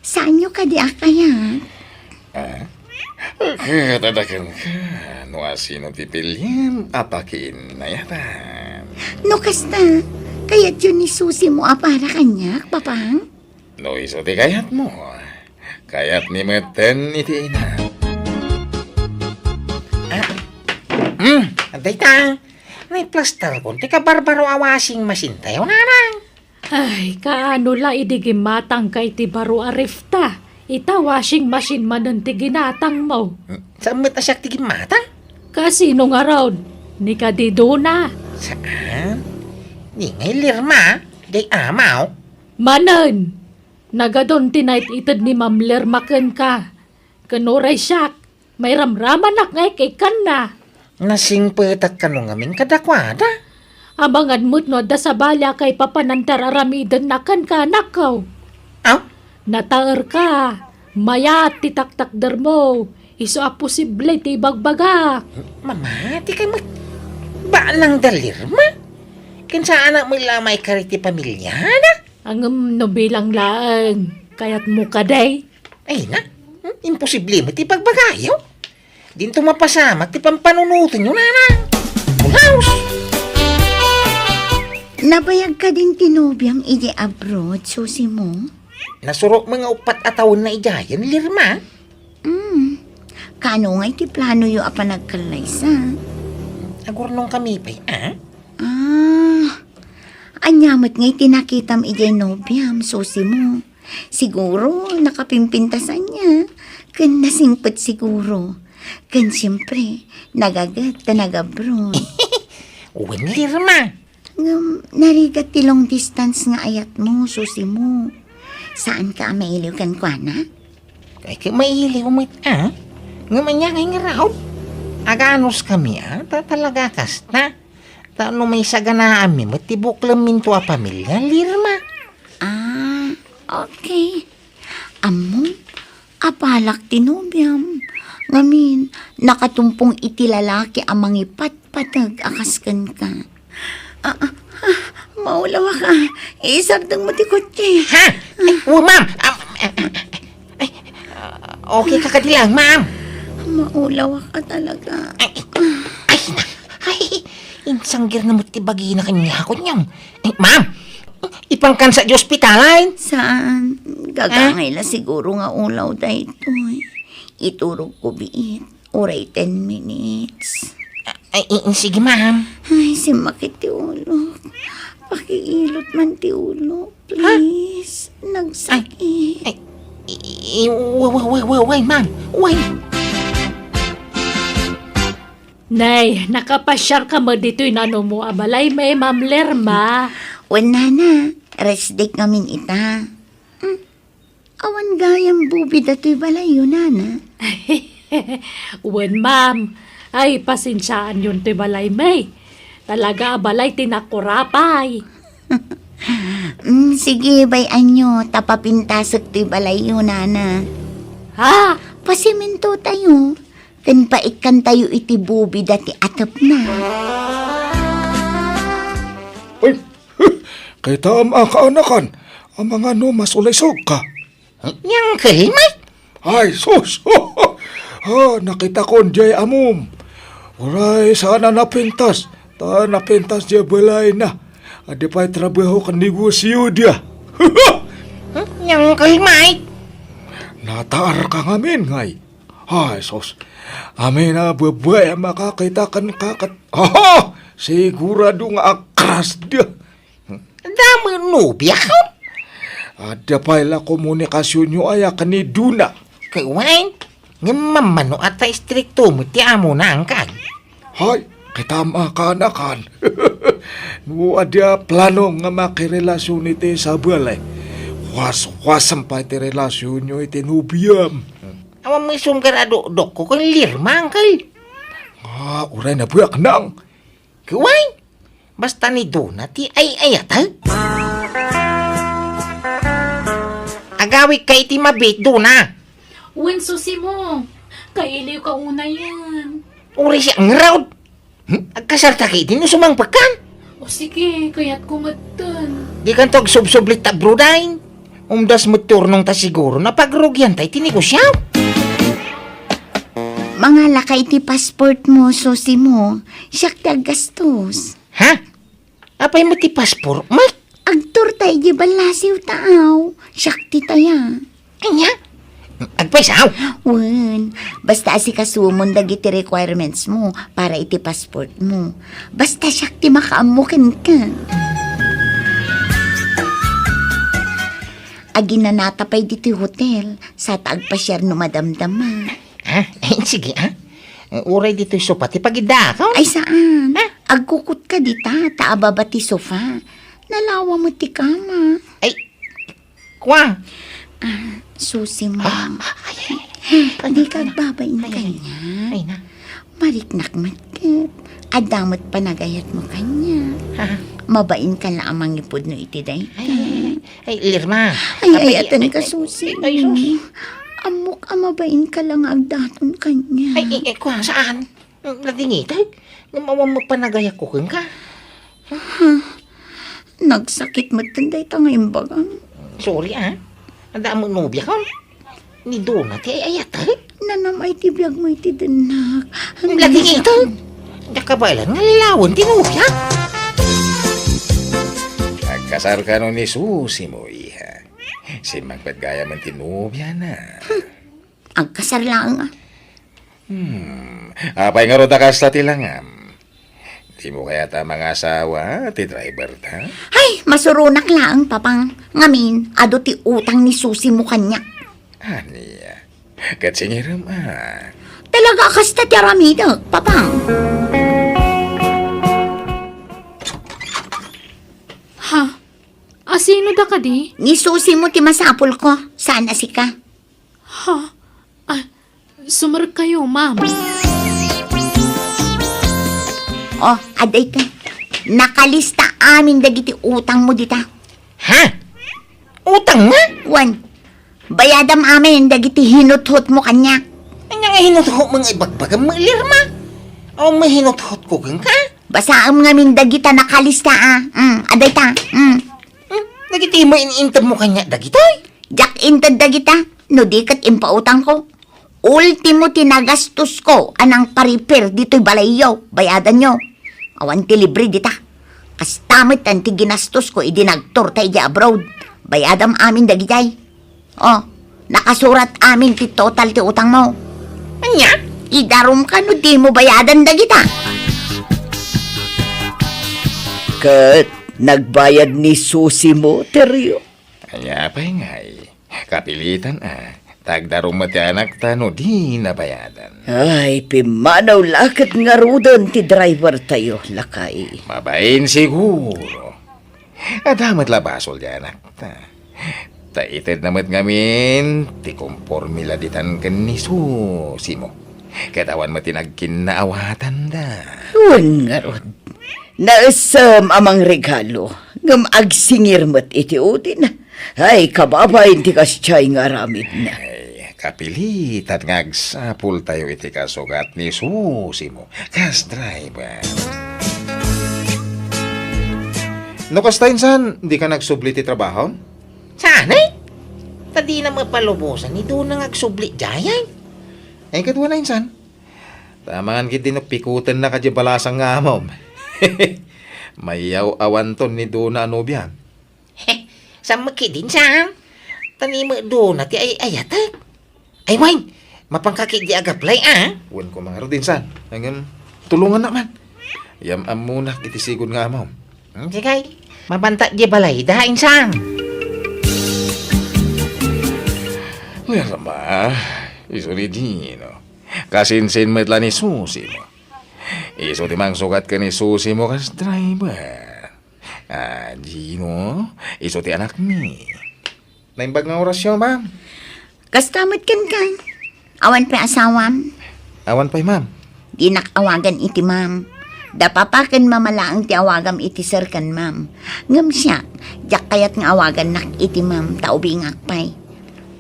Saanyo kadi a kayat? Ah? Ket adda kenka, no asino ti pilien a pakiinnayatan. No kasta, kayatyo ni Susi mo a para kaniak, Papang? No isu ti kayatmo, kayatmi metten iti ina. Ah, hmm, adda ita. Naiplastarkon ti kabarbaro a washing machine tayo, nanang. Ay, kaano la idi gimmatangka iti baro a ref ta? Ita washing machine manen ti ginatangmo. Hmm, saan met a siak ti gimmatang? Kasino ngarud? Ni kadi Dona. Saan? Ni ngay Lirma, jay amaw. Manen, nagadun ti naited ni Ma'am Lirma kenka. Ken uray siak, mairamramanak nga ikkanna. Nasingpetak kano ngamin kadakuada? Amangan met no adda sabali a kaipapanan ti ar-aramidenna kenka, anakko. Aw? Nataerka, mayat ti taktakdermo, isu a posible ti ibagbaga. Mama, ti kay met, balang da Lirma? Ken saanak met la maikari ti pamiliana? Ngem no bilang laeng, kayatmo kadi? Ay na, hmm, imposible met ti ibagbagayo. Dinto mapasamak ti pampanunotenyo, nanang. Bulaos! Nabayag kadin ti nobiam idiay abroad, Susi mo? Nasurok met nga uppat a tawenna idiayen, Lirma. Mm. Kaano ngay ti planoyo a panagkallaysa? Agurnong kami pay, a? Ah, ania met ngay ti nakitam idiay nobiam, Susi mo? Siguro, nakapimpintas ania. Ken nasingpet siguro. Ken siempre, nagaget ta nagabroad. Wen, Lirma. Ngem, narigat ti long distance nga ayatmo, Susi mo. Saanka a mailiw kenkuana? Ay, ket mailiw met, a? Ngem ania ngay ngarud? Aganos kami, a? Ta talaga kasta. Ta no maisaganaanmi met ti buklemminto a pamilia, Lirma. Ah, okay. Ammom, abalak ti nobiam. Ngamin, nakatumpong iti lalaki a mangipatpateg a kas kenka. Ah, ah, ah, maulawak a. Isardeng mo ti kotse. Ha? Ay, oh, ma'am. Ah, ay, ah, okay ka kadi lang, ma'am? Maulawak a talaga. Ay, ay, ay, insanggir na mo ti bagina kanya, kunyam. Ay, ma'am, ipangkansa di ospitalan? Saan? Gagangay la siguro nga ulaw daytoy. Iturog ko biit. Uray ten minutes. Ay, i-, sige, ma'am. Ay, simmakit ti ulok. Pakiilot man ti ulok, please. Nagsakit. Ay, i-, i-, wa-, wa-, wa-, wa-, why, ma'am? Why? Nay, nakapasiar ka met ditoy nanumo a balay, may Ma'am Lerma. Wen, nana, rest day ngamin ita. Hmm. Awan gayam bubi datoy balayyo, nana? Wen, ma'am. Ay, pasensiaanyon toy balay, may. Talaga a balay ti nakurapay. Mm, sige, bay-anyo, ta papintasek toy balayyo, nana. Ha? Pasimintotayo, ken paikkantayo iti bubi dati atepna. Ay, Kitaem a kaanakan, amangan no masulisog ka. Ni Uncle Mike? Ay, sus! Ah, nakitakon diay amom. Uray saan a napintas, ta napintas diay balayna. Adi pay trabaho ken negosio dia. Ni Uncle Mike? Nataar ka ngamin, ngay. Ay, sus. Amin a babai a makakita kenka ket, aha! Sigurado nga akrasda. Damo nobiak? Adda pay la komunikasionyo aya ken ni Duna. Kay wen, ngem mammano a ta istrikto met ti amona, Uncle. Hay, kitaem a kaanakan. No adda plano nga makirelasyon iti sabali, waswasem pay ti relasyonyo iti nobiam. Awan met isumgar a dokdokko ken Lerma, Uncle. Ah, uray nabiak nang. Kuway, basta ni Dona ti ay-ayatek. Agawidka iti mabiit, Dona. Wen, Susi mo. Kailiw ka unayen. Uray siak ngarud. Hmm? Agkasarta ketdi no sumangpetkan? O sige, kayatko metten. Dikanto agsubsubli ta abroad ay. Umdas met ti urnongta siguro, napagrugianta iti negosio. Mangalaka iti passport mo, Susi mo. Siak ti aggastos. Ha? Apay met ti passport, Mike? Agturta iti ballasiw ta aw. Siak ti taya. Ania? Agpaysaw? Wen, basta asikasumon dagiti requirements mo para iti passport mo. Basta siak ti makaammo kenka. Aginanata pay ditoy hotel, sa ta agpasiar no madamdama. Ah, eh, sige, ah. Uray ditoy sofa ti pagiddaak, oh. Ay, saan. Ha? Agkukutka dita, ta ababa ti sofa. Nalawa met ti kama. Ay, kua. Ah, Susi mo. Ah, ay, ay, ay. Di ka agbabain kaniak. Ay, na. Mariknak met ket. Adda met panagayatmo kaniak. Ha? Mabain ka la a mangipudno iti dayta. Ay, ay, ay. Ay, Lirma. Ay, ay, ay, ay, ay, Susi. Ay, sus. Ammok a mabain ka la nga agdaton kaniak. Ay, ay, ay, kua, saan? Nadingitek? Ngem awan met panagayatko kenka. Nagsakit met dayta nga imbagam. Sorry, ah. Adda met nobiak. Ni Dona ti ay-ayatek? Nanam-ay ti biagmo iti dennak. Nadingitek? Diak kabaelan nga lalawen ti nobiak. Agkasar kano ni Susi mo, iha. Simmangpet gayam ti nobiana. Agkasar laeng, ah. Hmm. Apay ngarud a kasta ti langam? Dimo kayat a mangasawa ti driver ta? Ay, masuronak laeng, Papang. Ngamin, adu ti utang ni Susi mo kaniak. Ania? Ket singirem, ah. Talaga a kasta ti aramidek, Papang. Ha? Asino da kadi? Ni Susi mo ti masapulko, saan a sika. Ha? Ah, sumarek kayo, ma'am. Oh, adda ita. Nakalista amin dagiti utang mo dita. Ha? Utang na? Wen, bayadam amin dagiti hinuthot mo kaniak. Ania nga hinuthot mo nga ibagbagam, Lirma? Awan mo hinuthot ko kenka? Basaem ngamin dagita nakalista, ah. Mm, adda ita. Mm. Hmm? Dagiti mo in-inted mo kaniak dagitoy? Diak inted dagita, no di ket impautangko. Ultimo ti nagastosko a nangpariper ditoy balayyo, bayadanyo. Awan ti libre dita. Kasta met ti ginastosko idi nagtour ta idiay abroad. Bayadam amin dagidiay. Oh, nakasurat amin ti total ti utangmo. Ania? Idarum ka no dimo bayadan dagita. Ket nagbayad ni Susi mo, Terio? Ania pay ngay? Kapilitan a, ta agdarum met ti anakta no di nabayadan. Ay, pimmanaw la ket ngaruden ti driver tayo, lakay. Mabain siguro. Adda met la basol ti anakta. Ta itedna met ngamin ti komporme la ditan ken ni Susi mo. Ket awan met ti nagkinnaawatanda. Wen ngarud. Naessem a mangregalo, ngem agsingir met iti udin. Ay, kababain ti kasdiay nga aramidna. Ay, kapilitan nga agsapultayo iti kasugat ni Susi mo, kas driver. No kasta, insan, di ka nagsubli ti trabaho? Saan, eh? Ta dina mapalubosan ni Dona nga agsubli diay, ay. Ay, kaduana, insan. Ta amangan ketdi no pikutenna kadi balasang nga amom. Mayaw-awanton ni Dona a nobiam. Saan met ketdin, saan? Ta ni met Dona ti ay-ayatek. Ay, wen, mapanka ketdi agaplay, a? Wen ko mangarud, insan. Ngem, tulongannak man. Yam-ammonak iti sigud nga amom. Hmm, sige. Mapanta diay balayda, insan. Wen, ma, isu ni Gino. Kasinsin met la ni Susi mo. Isu ti mangsugat ken ni Susi mo kas driver. Ah, Gino, isu ti anakmi. Naimbag nga orasyo, ma'am. Kasta met kenka. Awan pay asawam? Awan pay, ma'am. Dinak awagan iti ma'am. Da papa ken mama laeng ti awagam iti sir ken ma'am. Ngem siak, diak kayat nga awagannak iti ma'am ta ubingak pay.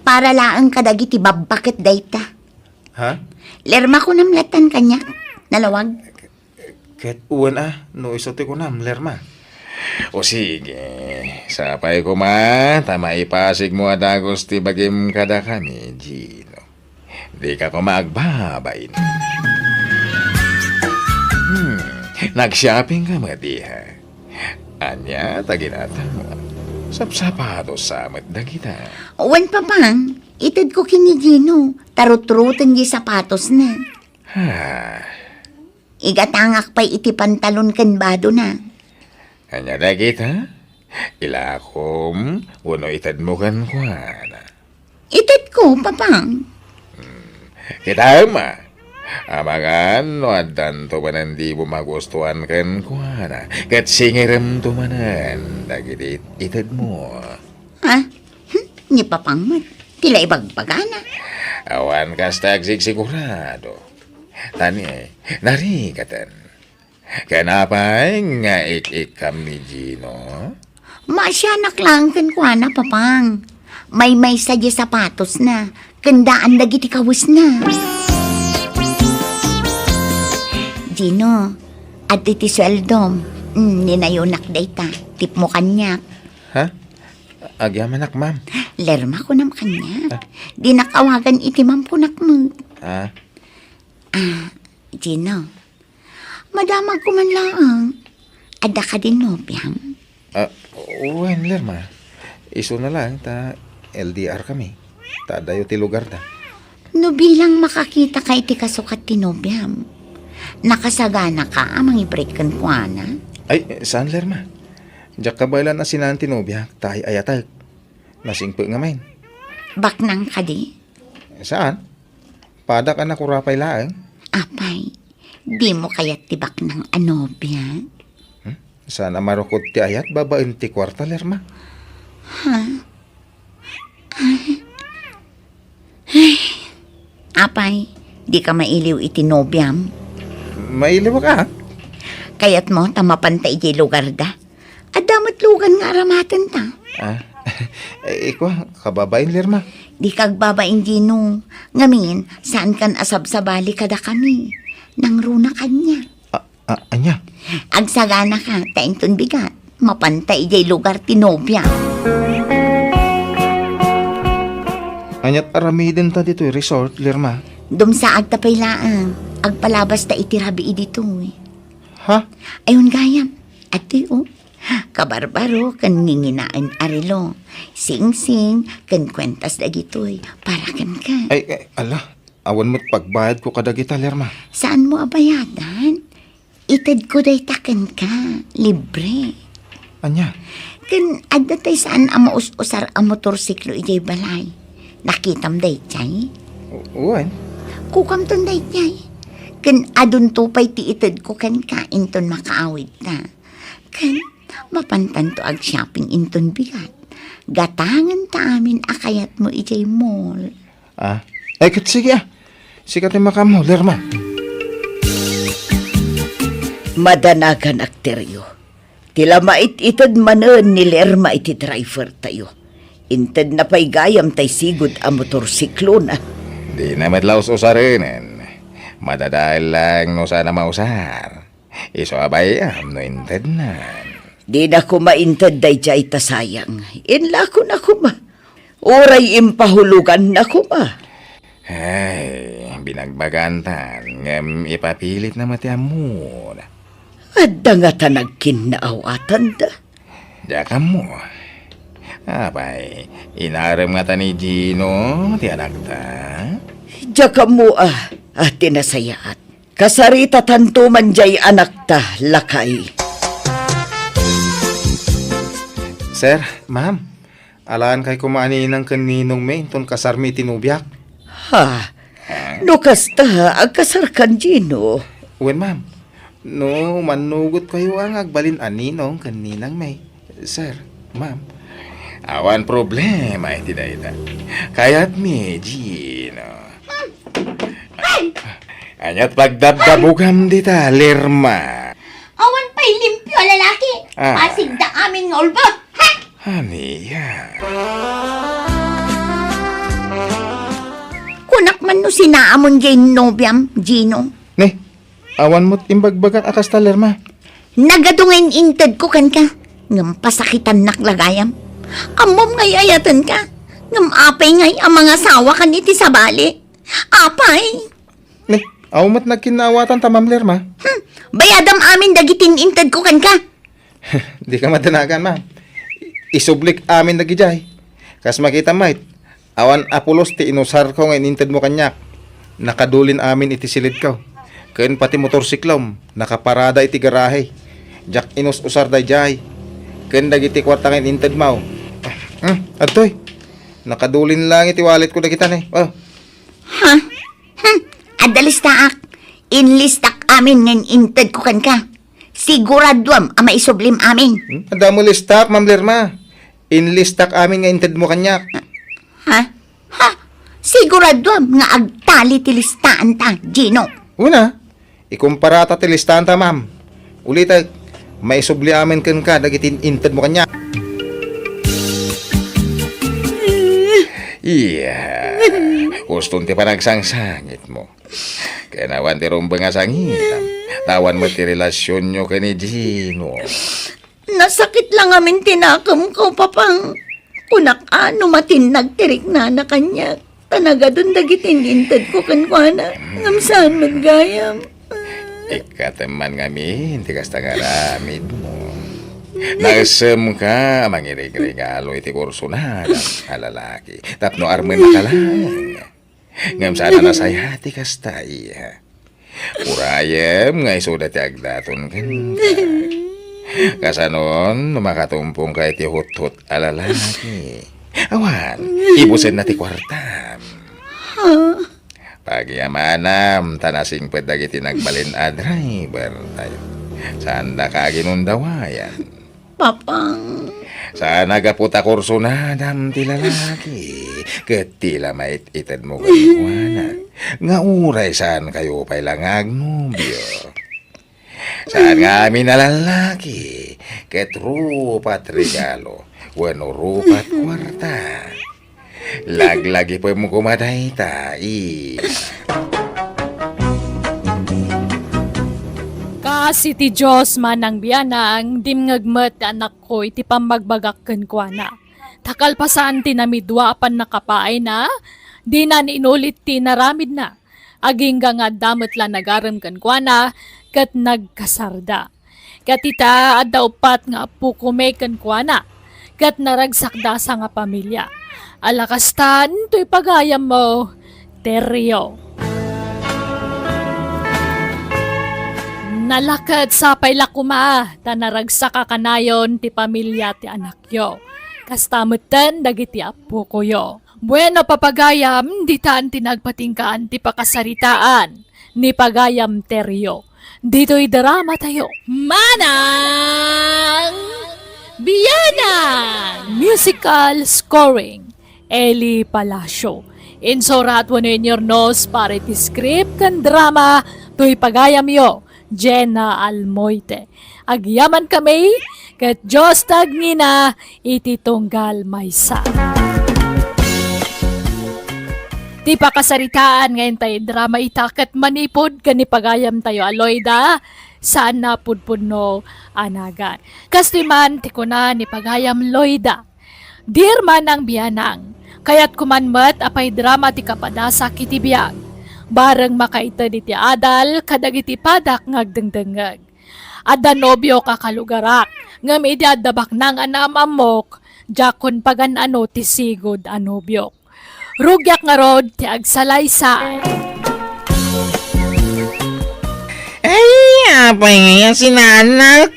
Para laeng kadagiti babba ket dayta. Ha? Lerma kunam latan kaniak. Nalawag. Ket wen a, no isu ti kunam, Lerma. O sige, sapay koma, ta maipasigmo a dagus ti bagim kadakami, Gino. Dika koma agbabain. Hmm, nag-shopping ka met, iha. Ania, ta ginatang. Sapsapatos sa met dagita. Wen, Papang, itedko ken ni Gino, ta rutruten di sapatosna. Ha? Igatangak pay iti pantalon ken badona. Ania dagita? Ilakom wenno itedmo kenkuana? Itedko, Papang. Hmm. Kitaem a. Amangan no addanto manen di mo magustuan kenkuana, ket singiremto manen dagiti it-, itedmo. Ha? Hmm, ni Papang met, ti la ibagbagana. Awan kasta agsigsigurado. Tani, narigaten. Ken apay nga ik-ikkam ni Gino? Maasianak laeng kenkuana, Papang. Maymaysa di sapatosna, ken daan dagiti kawesna. Gino, adtoy ti sueldom. Mm, ninayonak dayta. Tipmo kaniak. Ha? Agyamanak, ma'am. Lerma, kunam kaniak. Ah. Dinak awagan iti ma'am, kunak met. Ah. Ah, Gino. Madamagko man laeng. Adda kadin nobiam? Ah, wen, Lerma. Isuna laeng ta L D R kami. Ta adayo ti lugarda. No bilang makakitaka iti kasukat ti nobiam, nakasaganaka a mangibreak kenkuana? Ay, saan, Lerma. Diak kabaelan a sinaen ti nobiak ta ay-ayatek. Nasingpet ngamin. Baknang kadi? Saan? Padak a nakurapay laeng. Apay, dimo kayat ti baknang a nobia? Hmm? Saan a marukod ti ayat babaen ti kuarta, Lerma? Ha? Ay. Ay. Apay, dika mailiw iti nobiam? Mailiwak a. Kayatmo ta mapanta idiay lugarda? Adda met lugan nga aramatenta. Ah, eh, ikua, kababain, Lerma. Dika agbabain, Gino. Ngamin, saankan a sabsabali kadakami. Nangruna kaniak. Ah, ah, ania? Agsaganaka, ta inton bigat, mapanta idiay lugar ti nobia. Aniat aramidenta ditoy resort, Lerma? Dumsaagta pay laeng. Agpalabasta iti rabii ditoy. Ha? Ayon gayam. Adtoy, o. Kabarbaro ken nginginaen a relo. Singsing ken kuentas dagitoy para kenka. Ay, ay, ala. Awan met pagbayadko kadagita, Lerma. Saanmo a bayadan? Itedko dayta kenka, libre. Ania? Ken adda tay saan a maus-usar a motorsiklo idiay balay. Nakitam daydiay? U-, wen. Kukamton daydiay. Ken adunto pay ti itedko kenka inton makaawidta. Ken mapantanto ag-shopping inton bigat. Gatangenta amin a kayatmo idiay mall. Ah, ay, ket sige, ah. Sika ti makaammo, Lerma. Madanagan, akteryo. Ti la mait-ited manen ni Lerma iti driver tayo. Intedna pay gayam tay sigud a motorsiklona. Dina met la us-usarenen. Madadael laeng no saan a mausar. Isu a bay-am no intednan. Dina koma inted daydiay ta sayang. Inlakona koma. Uray impahuloganna koma. Ay, binagbagantan, ngem ipapilitna met ti ammona. Adda ngata nagkinnaawatanda? Diak ammo. Apay, inarem ngata ni Gino ti anakta? Diak ammo a, a ti nasayaat. Kasaritatanto man diay anakta, lakay. Sir, ma'am, alaenkay koma a ninang ken ninongmi inton kasarmi iti nobiak. Ha? Ha? No kasta, agkasarkan, Gino? Wen, ma'am. No mannugotkayo a nga agbalin a ninong ken ninangmi, sir, ma'am. Awan problema iti dayta. Kayatmi, Gino. Ay! Aniat pagdabdabugam dita, Lerma? Awan pay limpio a lalaki. Ah. Pasigda amin nga ulbod. Ha? Ania? Kunak man no sinaamon diay nobiam, Gino. Ne, awan met imbagbagak a kasta, Lerma. Nagadu nga in-intedko kenka, ngem pasakitannak la gayam. Ammom nga ay-ayatenka, ngem apay ngay a mangasawakan iti sabali? Apay? Ne, awan met nagkinnaawatan ta, Ma'am Lerma. Hmm, bayadam amin dagiti in-intedko kenka. Dika madanagan, ma'am. Isublik amin dagidiay. Kas makitam met, awan a pulos ti inusarko nga inintedmo kaniak. Nakadulin amin iti silidko. Ken pati motorsiklom, nakaparada iti garahe. Diak inus-usar daydiay. Ken dagiti kuarta nga inintedmo. Hmm, adtoy. Nakadulin lang iti walletko dagita ne. Oh. Ha? Hmm, adda listaak. Inlistak amin nga intedko kenka. Siguraduam a maisublim amin. Hmm? Adda mo listak, Ma'am Lerma. Inlistak amin nga intedmo kaniak. Ha? Ha? Siguraduam nga agtali ti listaanta, Gino. Una, ikumpara ta ti listaanta, ma'am. Ulitek, maisubli amin kenka dagiti intedmo kaniak. Iya, uston ti panagsangsangitmo. Ken awan ti rumbeng a sangitam. Awan met ti relasionyo ken ni Gino. Nasakit la ngamin ti nakemko, Papang. Kunak a no matinnag ti riknana kaniak, ta nagadun dagiti intedko kenkuana, ngem saan met gayam. Ikkatem man ngamin ti kasta nga aramidmo. Nasemka a mangirigregalo iti kursunada a lalaki tapno armenka laeng. Ngem saan a nasayaat ti kasta, iya. Urayem nga isuda ti agdaton kenka. Kasanon, no makatumpongka iti huthot a lalaki. Awan, ibusenna ti kuartam. Pagyamanam, ta nasingpet dagiti nagbalin a driver tayo. Saandaka aginundawayan. Papang. Saan a gapu ta kursunadam ti lalaki, ket ti la mait-itedmo kenkuana, nga uray saan kayo pay la nga agnobio. Saan nga amin a lalaki, ket rupat regalo, wenno rupat kuarta. Laglagipem koma dayta, i. Kas iti Dios, Manang Bianang, dimngeg met ti anakko iti pammagbagak kenkuana. Ta kalpasan ti namidua a pannakapaayna, dinan inulit ti naramidna. Agingga nga adda met la nagarem kenkuana, ket nagkasarda. Ket ita, adda uppat nga appokomi kenkuana, ket naragsakda a sangapamilia. Ala kasta, intoy pagayammo, Terio. Nalaket sapay la koma, ta naragsak a kanayon ti pamilia ti anakyo. Kasta metten dagiti appokoyo. Bueno, papagayam, ditan ti nagpatinggaan ti pakasaritaan ni Pagayam Terio. Ditoy drama tayo. Manang Bianang! Musical scoring, Eli Palacio. Insurat wenno inyurnos para iti script ken drama toy pagayamyo, Jenna Almoite. Agyamankami, ket Dios ti agngina iti tunggal maysa. Ti pakasaritaan nga intay drama ita ket manipud ken ni pagayamtayo a Loida, saan a pudpudno a nagan. Kastoy man ti kuna ni pagayam Loida, Dear Manang Bianang, kayatko man met a paidrama ti kapadasak iti biag. Bareng makaited iti adal kadagiti padak nga agdengdengngeg. Adda nobiok a kalugarak, ngem idi adda baknang a naam-ammok, diakon pagan-ano ti sigud a nobiok. Rugiak ngarud ti agsalaysay. Ay, apay ngay a sinaanak?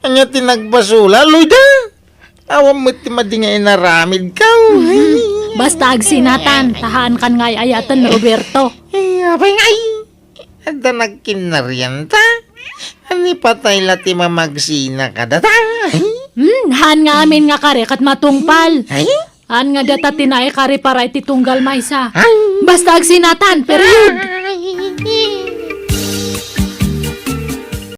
Ania ti nagbasol, Loida? Awan met ti madi nga inaramidko. Mhm. Basta agsinatan, ta haankan nga ay-ayaten, Roberto. Ay, apay ngay. Adda nagkinnarianta? Ani patay la ti mamagsina kadata? Hmm, haan nga amin nga kari ket matungpal. Ay? Haan nga data ti naikari para iti tunggal maysa. Ay? Basta agsinatan, period. Ay.